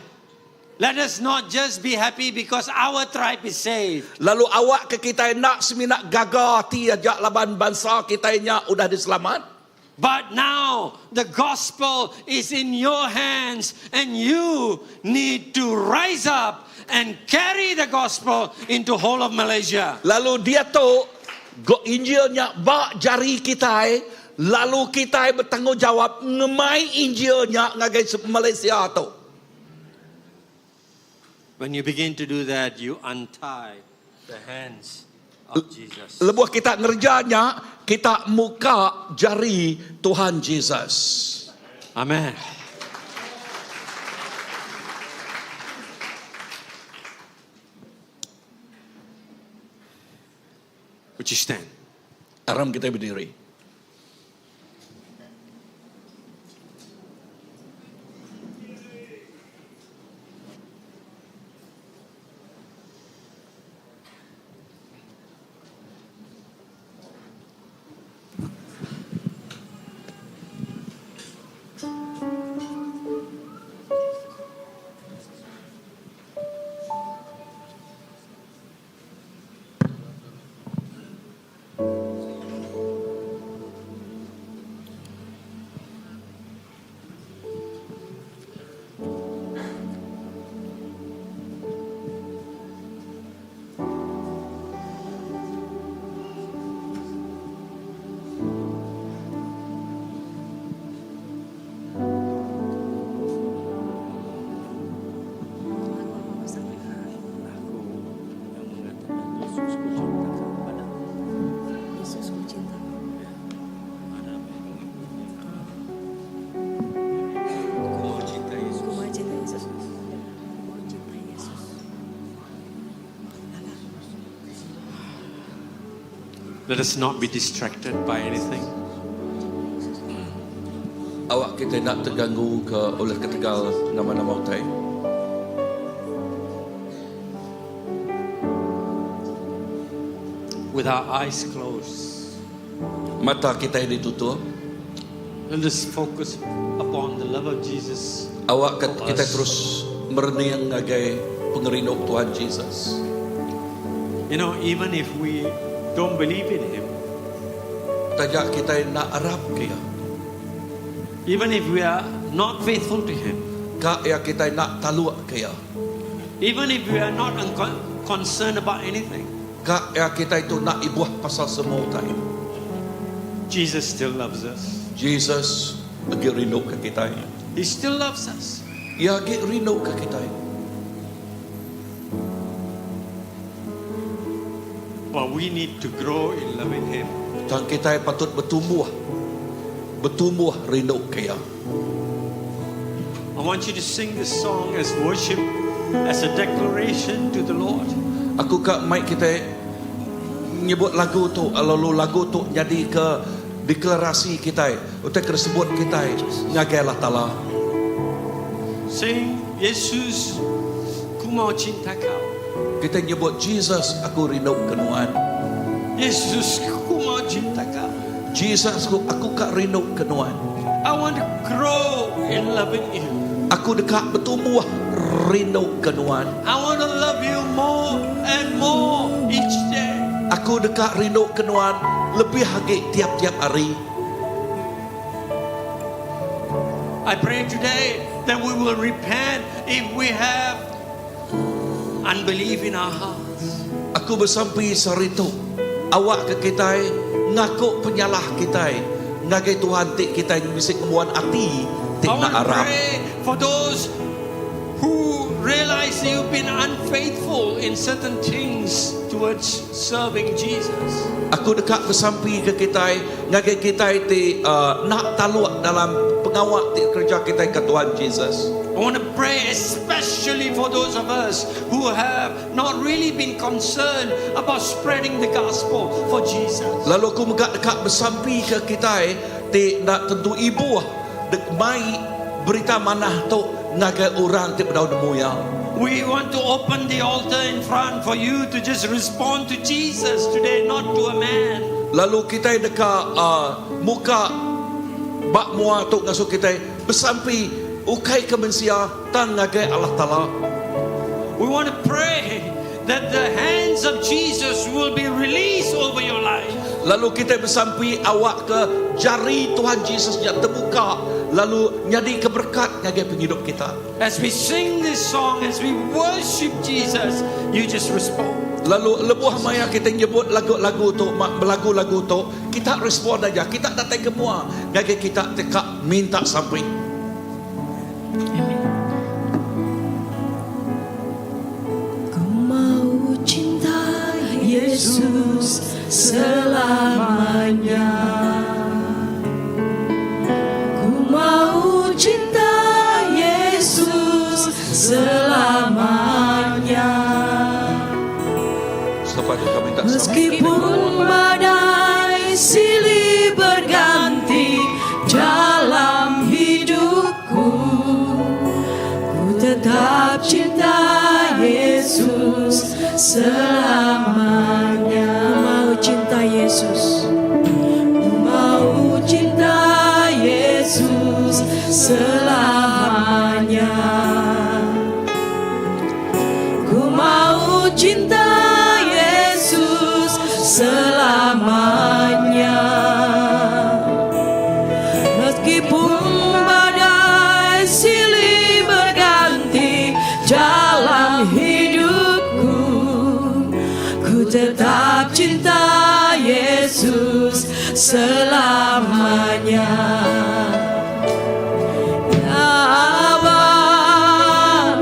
Speaker 4: Let us not just be happy because our tribe is saved.
Speaker 5: Lalu awak ke kitai enda semina gaga ati aja laban bansa kitai nya udah diselamat.
Speaker 4: But now the gospel is in your hands and you need to rise up and carry the gospel into whole of Malaysia.
Speaker 5: Lalu diatu Injil nya ba jari kitai lalu kitai betanggungjawab ngemai Injil nya ngagai Malaysia tu.
Speaker 4: When you begin to do that, you untie the hands of Jesus.
Speaker 5: Lebuh kita ngereja nya, kita muka jari Tuhan Jesus.
Speaker 4: Amen. Would you stand?
Speaker 5: Aram kita berdiri.
Speaker 4: Aku yang mengatakan Yesus ku cinta kepadamu.
Speaker 2: Yesus ku cinta.
Speaker 4: Ada apa yang Aku mau cinta Yesus.
Speaker 2: Ku mau cinta Yesus. Ku mau cinta Yesus.
Speaker 4: Let us not be distracted by anything.
Speaker 5: Awak kita nak terganggu ke oleh ketegal nama-nama utai.
Speaker 4: With our eyes closed,
Speaker 5: Mata kita ditutup.
Speaker 4: let us focus upon the love of Jesus.
Speaker 5: Awak
Speaker 4: for
Speaker 5: kita
Speaker 4: us.
Speaker 5: terus merening ngagai pengerindu Tuhan Jesus.
Speaker 4: You know, even if we don't believe in Him,
Speaker 5: Taja kita nak arap ke ya.
Speaker 4: even if we are not faithful to Him,
Speaker 5: Ka ya kita nak taluk ke ya.
Speaker 4: even if we are not concerned about anything,
Speaker 5: Ka ya kita itu nak ibuah pasal semua utai.
Speaker 4: Jesus still loves us.
Speaker 5: Jesus agi rindu ke kita.
Speaker 4: He still loves us.
Speaker 5: Ia agi rindu ke kita.
Speaker 4: But we need to grow in loving Him.
Speaker 5: Tang kita patut bertumbuh. Bertumbuh rindu ke ia.
Speaker 4: I want you to sing this song as worship, as a declaration to the Lord.
Speaker 5: Aku ka mai kita nyebut lagu tu, lalu lagu tu jadi ke deklarasi kita, utai tersebut kita ngagai Allah Taala.
Speaker 4: Sing Yesus ku mau cinta kau.
Speaker 5: Kita nyebut Jesus aku rindu ke nuan.
Speaker 4: Yesus ku mau cinta kau.
Speaker 5: Jesus aku aku ka rindu ke nuan.
Speaker 4: I want to grow in loving you.
Speaker 5: Aku deka bertumbuh rindu ke nuan.
Speaker 4: I want to love you more and more each day.
Speaker 5: Aku deka rindu ke nuan lebih lagi tiap-tiap hari.
Speaker 4: I pray today that we will repent if we have unbelief in our hearts.
Speaker 5: Aku bersampi sehari tu awak ke kita ngaku penyalah kita ngagai Tuhan ti kita bisi ngemuan ati ti
Speaker 4: I want
Speaker 5: nak
Speaker 4: to
Speaker 5: arap.
Speaker 4: pray for those who realize you've been unfaithful in certain things towards serving Jesus.
Speaker 5: Aku dekat bersampi ke kita ngagai kita ti nak taluk dalam pengawak ti kerja kita ke Tuhan Jesus.
Speaker 4: I want to pray especially for those of us who have not really been concerned about spreading the gospel for Jesus.
Speaker 5: Lalu aku megak dekat bersampi ke kita ti nak tentu ibu dek mai berita manah tu ngagai orang ti bedau nemu ya.
Speaker 4: We want to open the altar in front for you to just respond to Jesus today, not to a man.
Speaker 5: Lalu kita dekat muka bak mua tu ngasuh kita bersampi ukai ke mensia tang ngagai Allah Taala.
Speaker 4: We want to pray that the hands of Jesus will be released over your life.
Speaker 5: Lalu kita bersampi awak ke jari Tuhan Jesus yang terbuka lalu nyadi ke berkat ngagai penghidup kita.
Speaker 4: As we sing this song, as we worship Jesus, you just respond.
Speaker 5: Lalu lebuh maya kita nyebut lagu-lagu tu, lagu-lagu tu, kita respon aja. Kita datang ke mua, ngagai kita tekak minta sampai.
Speaker 2: Amin. Ku mau cinta Yesus selamanya. Ku mau cinta Yesus selamanya.
Speaker 5: Selepas itu kami minta sampai.
Speaker 2: Meskipun badai silih berganti dalam hidupku, ku tetap cinta Yesus selamanya. Ku mau cinta Yesus, ku mau cinta Yesus selamanya. Ku mau cinta Yesus selamanya. Meskipun badai silih berganti dalam hidupku, ku tetap cinta Yesus selamanya. Ya Abba,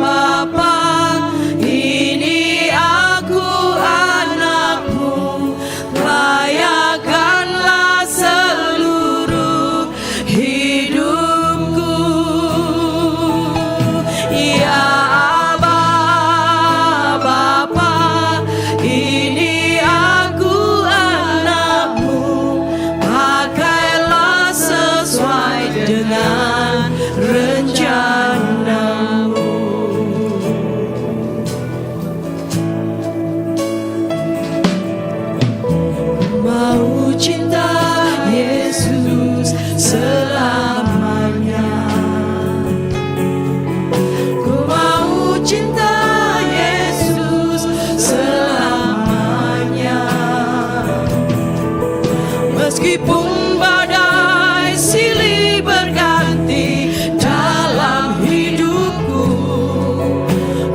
Speaker 2: Bapa, ini aku anakmu, layakkanlah seluruh hidupku. Ya Abba, Bapa, ini aku anakmu, pakailah sesuai dengan rencanamu. Mau cinta Yesus selamanya. Ku mau cinta Yesus selamanya. Meskipun badai silih berganti dalam hidupku,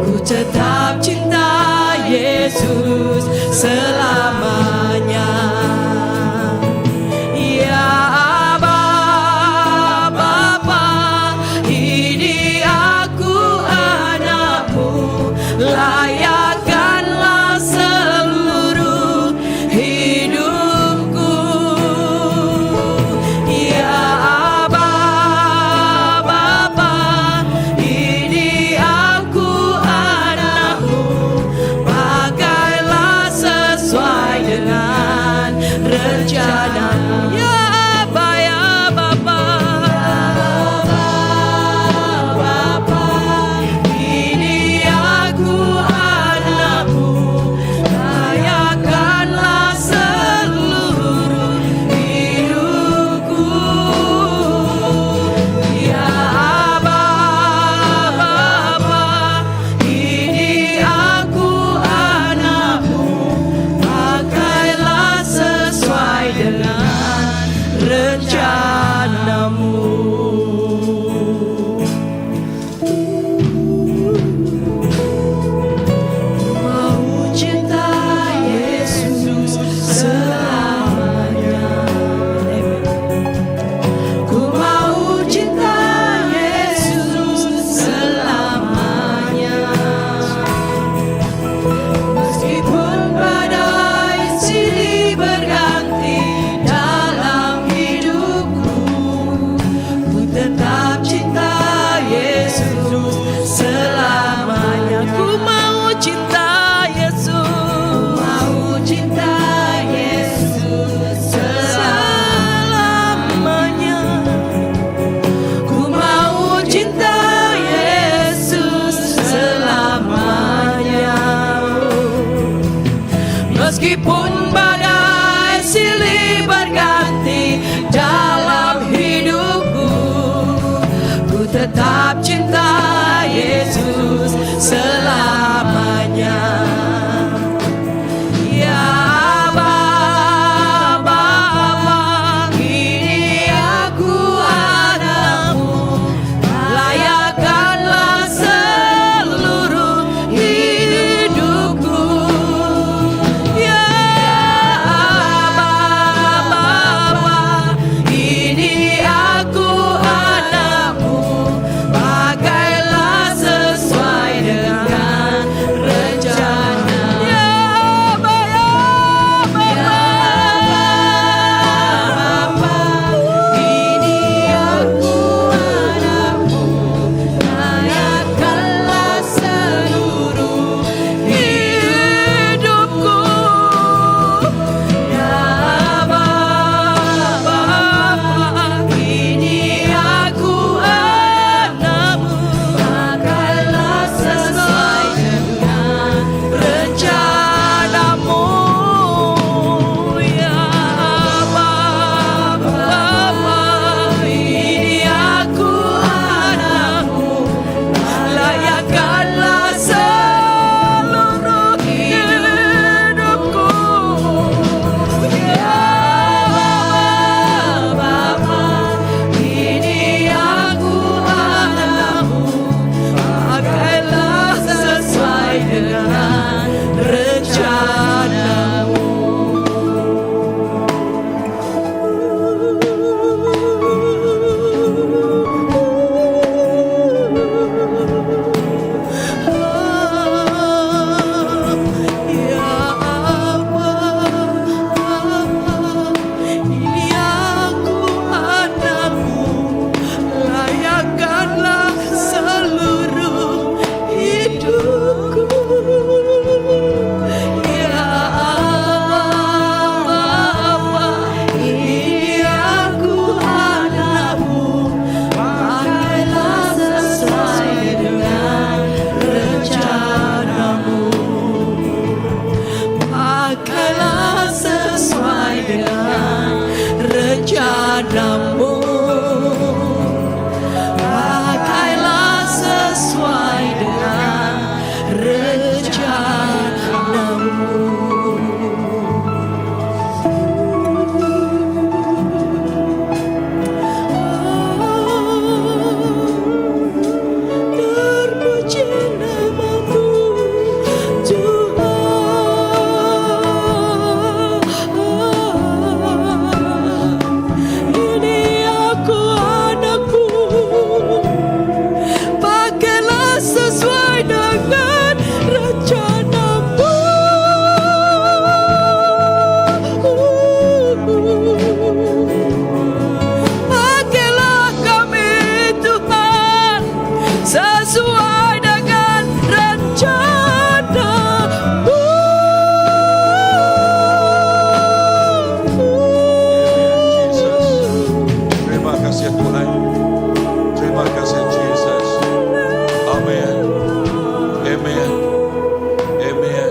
Speaker 2: ku tetap cinta Yesus selamanya. Ya Abba, Bapa, ini aku anakmu, layakkanlah seluruh hidupku. Ya Abba, Bapa, ini aku anakmu, pakailah sesuai
Speaker 1: cinta Yesus Mau cinta Yesus selamanya Ku mau cinta Yesus selamanya Meskipun badai silih berganti dalam hidupku Ku tetap cinta Yesus selamanya Ya Bapa, Bapa, ini aku anakmu Layakkanlah seluruh hidupku Ya Bapa, ini aku anakmu Pakailah sesuai dengan rencana Ya Bapa, ya Bapa, ini aku anakmu Layakkanlah seluruh hidupku Ya Bapa, ini aku anakmu Pakailah sesuai dengan rencanamu Ya Bapa, ini aku anakmu Layakkanlah seluruh hidupku Ya Bapa, ini aku anakmu Pakailah sesuai dengan rencanamu Ya Abba, ini aku anakmu, layakkanlah seluruh hidupku. Ya Abba, ini aku anakmu, pakailah sesuai dengan rencanamu. Pakailah sesuai dengan rencanamu Pakailah sesuai dengan rencanamu Terpuji namamu Tuhan Ini aku anakmu Pakailah sesuai dengan rencanamu Pakailah kami Tuhan sesuai dengan rencanamu.
Speaker 5: Amen, Jesus. Terima kasih Tuhan. Terima kasih Jesus. Amen. Amen. Amen.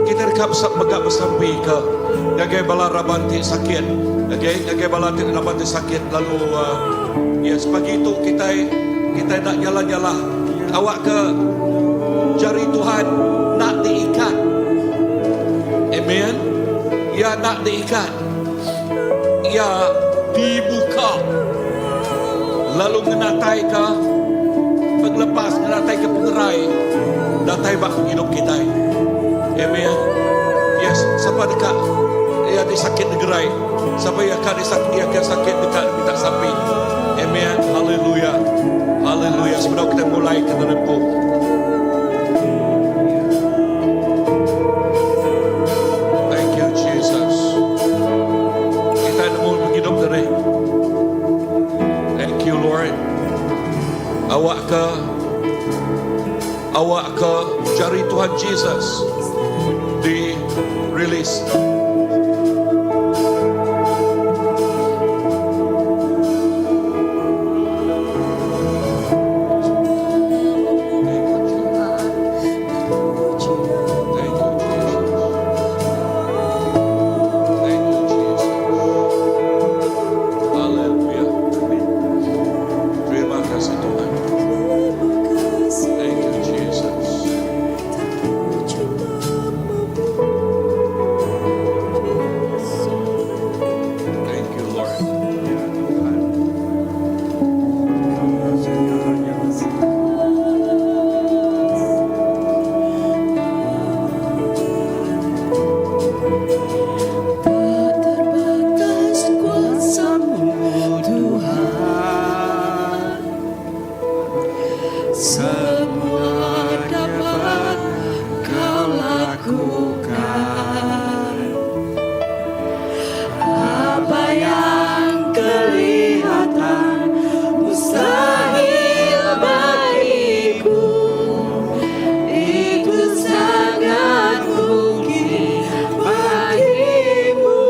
Speaker 5: Kita deka mega besampi ke ngagai bala raban ti sakit. Ngagai ngagai bala ti raban ti sakit lalu uh, yes pagi tu kita kita nak jalan-jalan awak ke jari Tuhan nak diikat. Amen. Ya nak diikat. Ya dibuka. Lalu ngenatai ke penglepas, ngenatai ke pengerai. Datai bak hidup kita. Amen. Yes, siapa dekat ya di sakit negerai. Siapa yang akan sakit, yang akan sakit dekat minta sampi. Amen. Haleluya. Haleluya. Sebelum kita mulai ke dalam Thank you Jesus. Kita nemu hidup tadi. Thank you Lord. Awak ke Awakka jari Tuhan Jesus di release. Thank you, Jesus. Thank you, Jesus. Hallelujah. Terima kasih Tuhan. Thank you, Jesus. Thank you, Lord.
Speaker 4: Ya Tuhan. Kaulah segalanya.
Speaker 1: Tak terbatas kuasamu Tuhan. Semua dapat kau lakukan. Apa yang kelihatan mustahil bagiku, itu sangat mungkin bagimu.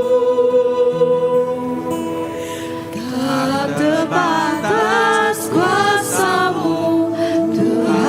Speaker 1: Tak terbatas kuasamu Tuhan.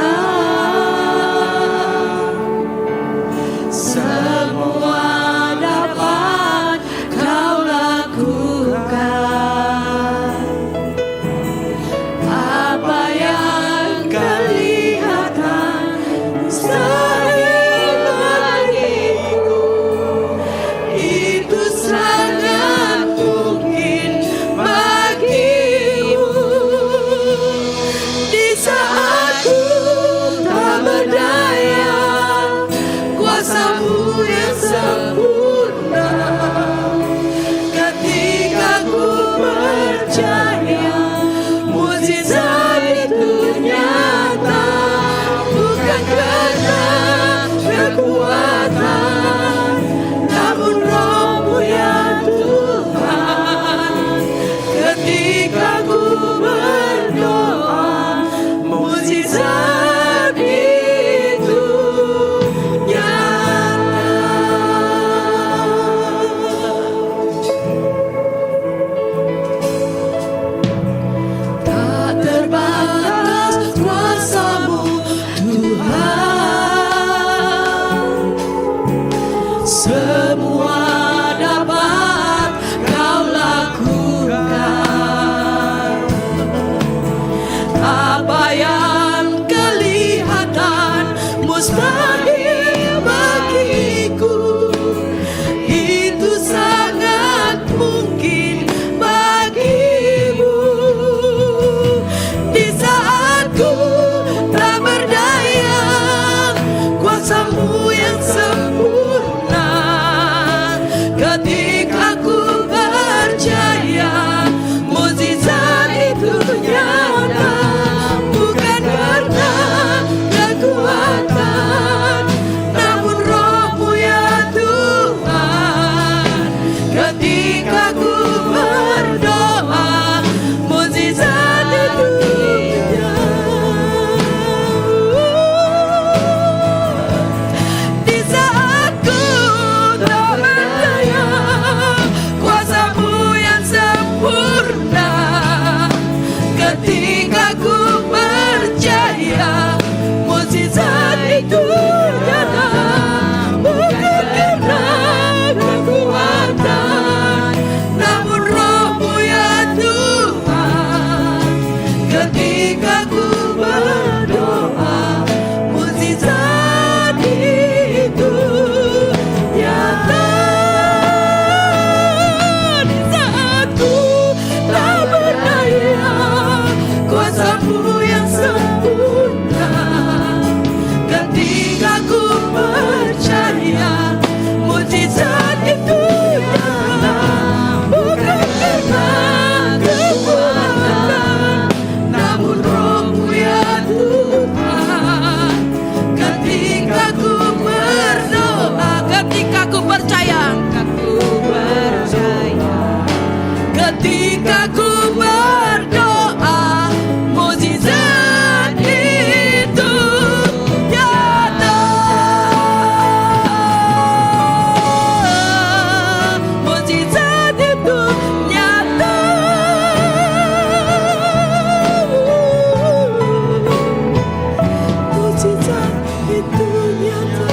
Speaker 1: Mujizat itu nyata.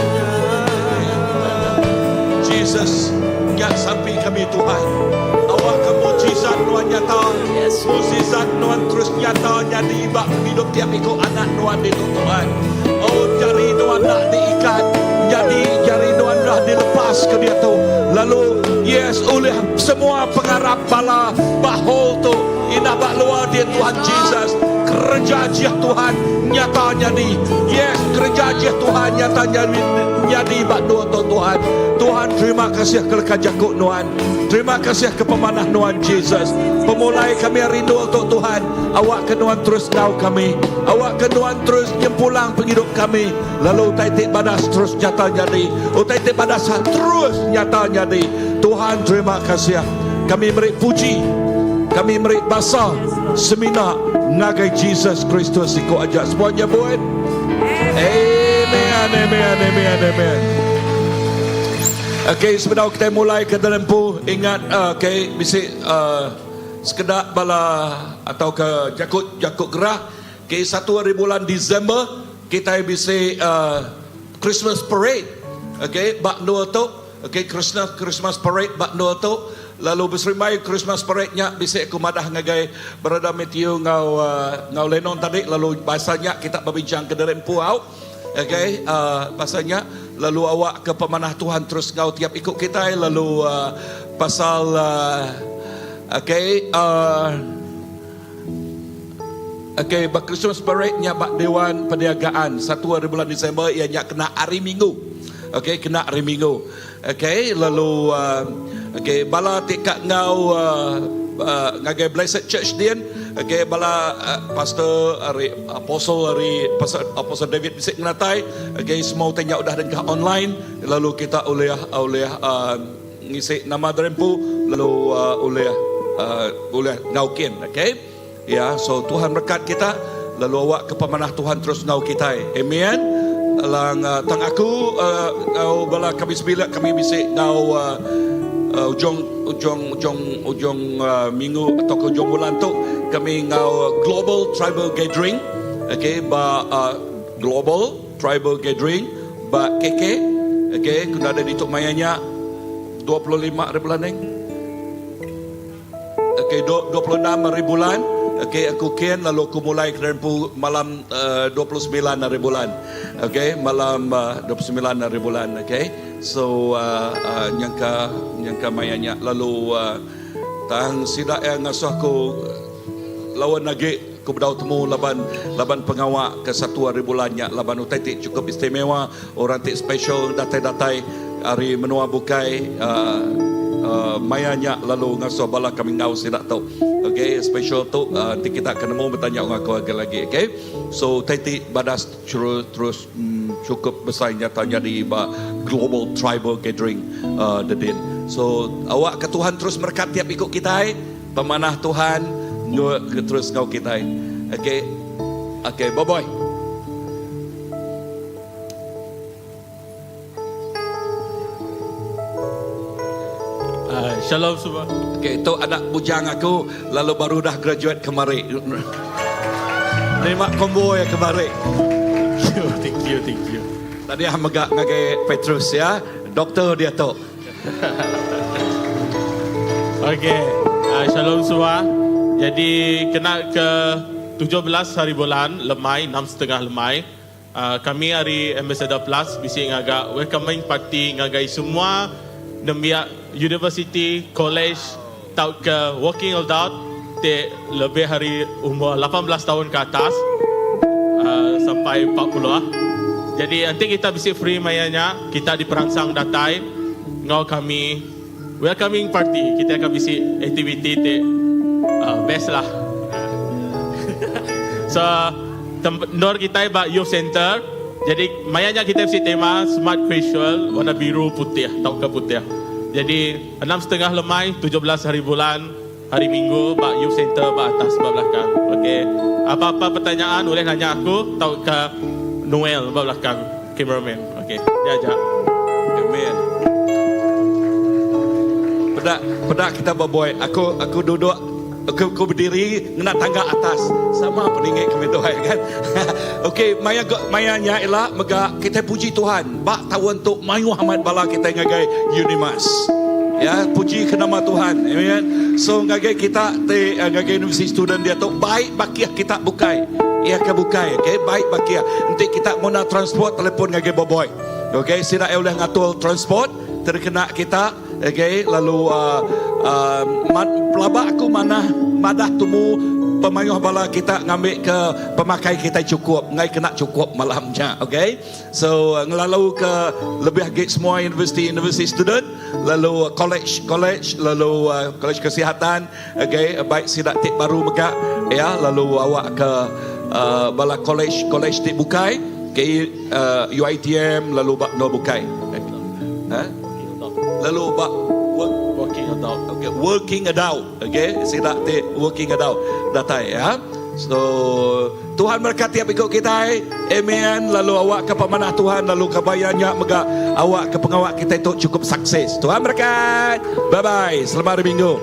Speaker 5: Jesus, nya sampi kami Tuhan. Awakka mujizat Nuan nyata. Mujizat Nuan terus nyata nyadi ba pengidup tiap iku anak Nuan ditu Tuhan. Oh jari Nuan enda diikat, nyadi jari Nuan udah dilepaska diatu. Lalu yes ulih semua pengarap bala ba hall tu indah ba luar dia Tuhan Jesus. Kereja ajih Tuhan nyata nyadi. Yes, kereja ajih Tuhan nyata nyadi nyadi ba endur tu Tuhan. Tuhan terima kasih ke leka jaku Nuan. Terima kasih ke pemanah Nuan Jesus. Pemulai kami ari endur tu Tuhan, awakka Nuan terus enggau kami. Awakka Nuan terus nyempulang pengidup kami lalu utai ti badas terus nyata nyadi. Utai ti badas terus nyata nyadi. Tuhan terima kasih. Kami meri puji, kami meri basa semina ngagai Jesus Kristus siku aja. Semua nyebut Amen, amen, amen, amen. Okey, sebedau kitai mulai ke dalam empu, ingat okey bisi uh, sekeda bala atau ke jaku jaku gerah. Okey, satu hari bulan Disember kitai bisi uh, Christmas parade. Okey, ba endur tu Ok Christmas Christmas parade ba endur tu lalu beserimbai Christmas parade nya bisi aku madah ngagai Brother Mathew enggau enggau Lennon tadi lalu pasal nya kita bebincang ke diri empu au ok pasal nya lalu awak ke pemanah Tuhan terus enggau tiap iku kitai lalu pasal ok Ok ba Christmas parade nya ba Dewan Perniagaan satu hari bulan Disember iya nya kena hari Minggu. Ok kena hari Minggu. Ok lalu uh, ok bala ti ka enggau uh, uh, ngagai Blessed Church din ok bala uh, pastor ari apostle ari pastor apostle David bisi ngenatai ok semua utai nya udah dengkah online lalu kita ulih ulih uh, ngisi nama diri empu lalu uh, ulih uh, ulih enggau kin ok. Ya, so Tuhan merekat kita lalu awak ke pemanah Tuhan terus enggau kitai. Amen. Lang uh, tang aku uh, enggau bala kami sebilik kami bisi enggau uh, uh, ujung ujung ujung ujung uh, minggu atau ke ujung bulan tu kami enggau Global Tribal Gathering. Okay, ba uh, Global Tribal Gathering ba KK. Okay, kena ada ditu maya nya 25 hari bulan ni. Okey, 26 hari bulan. Okey, aku kin lalu aku mulai ke empu malam uh, 29 hari bulan. Okey, malam uh, 29 hari bulan. Okey. So uh, uh, nyangka nyangka maya nya lalu uh, tang sida yang ngasuh aku lawan lagi aku bedau temu laban laban pengawa ke satu hari bulan nya laban utai ti cukup istimewa Orang ti special datai-datai ari menua bukai maya nya lalu ngasuh bala kami enggau sida tu. Okay, special tu enti kita ke nemu betanya enggau aku agi lagi. Okay, so utai ti badas terus terus cukup besai nyata nyadi ba Global Tribal Gathering dedin. So awak ke Tuhan terus merekat tiap iku kitai, pemanah Tuhan terus enggau kitai. Okay, okay, bye bye.
Speaker 6: Uh, shalom semua.
Speaker 5: Okay, tu anak bujang aku lalu baru dah graduate kemari. Terima combo ya kemari.
Speaker 6: Thank you, thank you, thank you.
Speaker 5: Tadi ah mega ngagai Petrus ya, doktor dia tu.
Speaker 6: Okay, uh, shalom semua. Jadi kena ke 17 hari bulan lemai, 6.30 lemai. Kami ari Ambassador Plus bisi ngaga welcoming party ngagai semua nembiak universiti, kolej tauka working adult ti lebih ari umur 18 taun ke atas sampai 40. Jadi enti kita bisi free maya nya kita diperansang datai enggau kami welcoming party. Kita akan bisi aktiviti ti best lah. So. Endur kitai ba Youth Centre. Jadi maya nya kitai bisi tema Smart Casual warna biru putih tauka putih. Jadi enam setengah lemai 17 hari bulan hari minggu ba Youth Centre ba atas ba belakang. Ok. Apa-apa pertanyaan ulih nanya aku tauka Noel ba belakang cameraman. Ok. Nya aja.
Speaker 5: Amen. Peda peda kita beboi. Aku aku duduk. Aku, aku berdiri ngena tangga atas. Sama peninggi kami tu kan. Okey, maya maya nya ila mega kita puji Tuhan. Ba taun tu mayuh amat bala kita ngagai Unimas. Ya, puji ke nama Tuhan. Amen. So ngagai kita te eh, ngagai university student dia tu baik bakiah kita bukai. Ya ke bukai, okey, baik bakiah. Enti kita guna transport telefon ngagai boboy. Okey, sida boleh ngatur transport terkena kita Okay, lalu uh, uh, pelaba aku mana madah tumu pemayuh bala kita ngambil ke pemakai kita cukup ngai kena cukup malamnya okay so uh, ngelalu ke lebih lagi semua university university student lalu uh, college college lalu uh, college kesihatan okay baik sidak tik baru mega ya lalu awak ke uh, bala college college tik bukai ke uh, UiTM lalu bak no bukai ha? Lalu ba work,
Speaker 6: Working adult.
Speaker 5: Okay, working adult. Okay, sida ti working adult datai ya. So Tuhan berkat tiap ikut kita. Amen. Lalu awak ke pemanah Tuhan lalu kebayanya mega awak ke pengawak kita itu cukup sukses. Tuhan berkat. Bye bye. Selamat hari Minggu.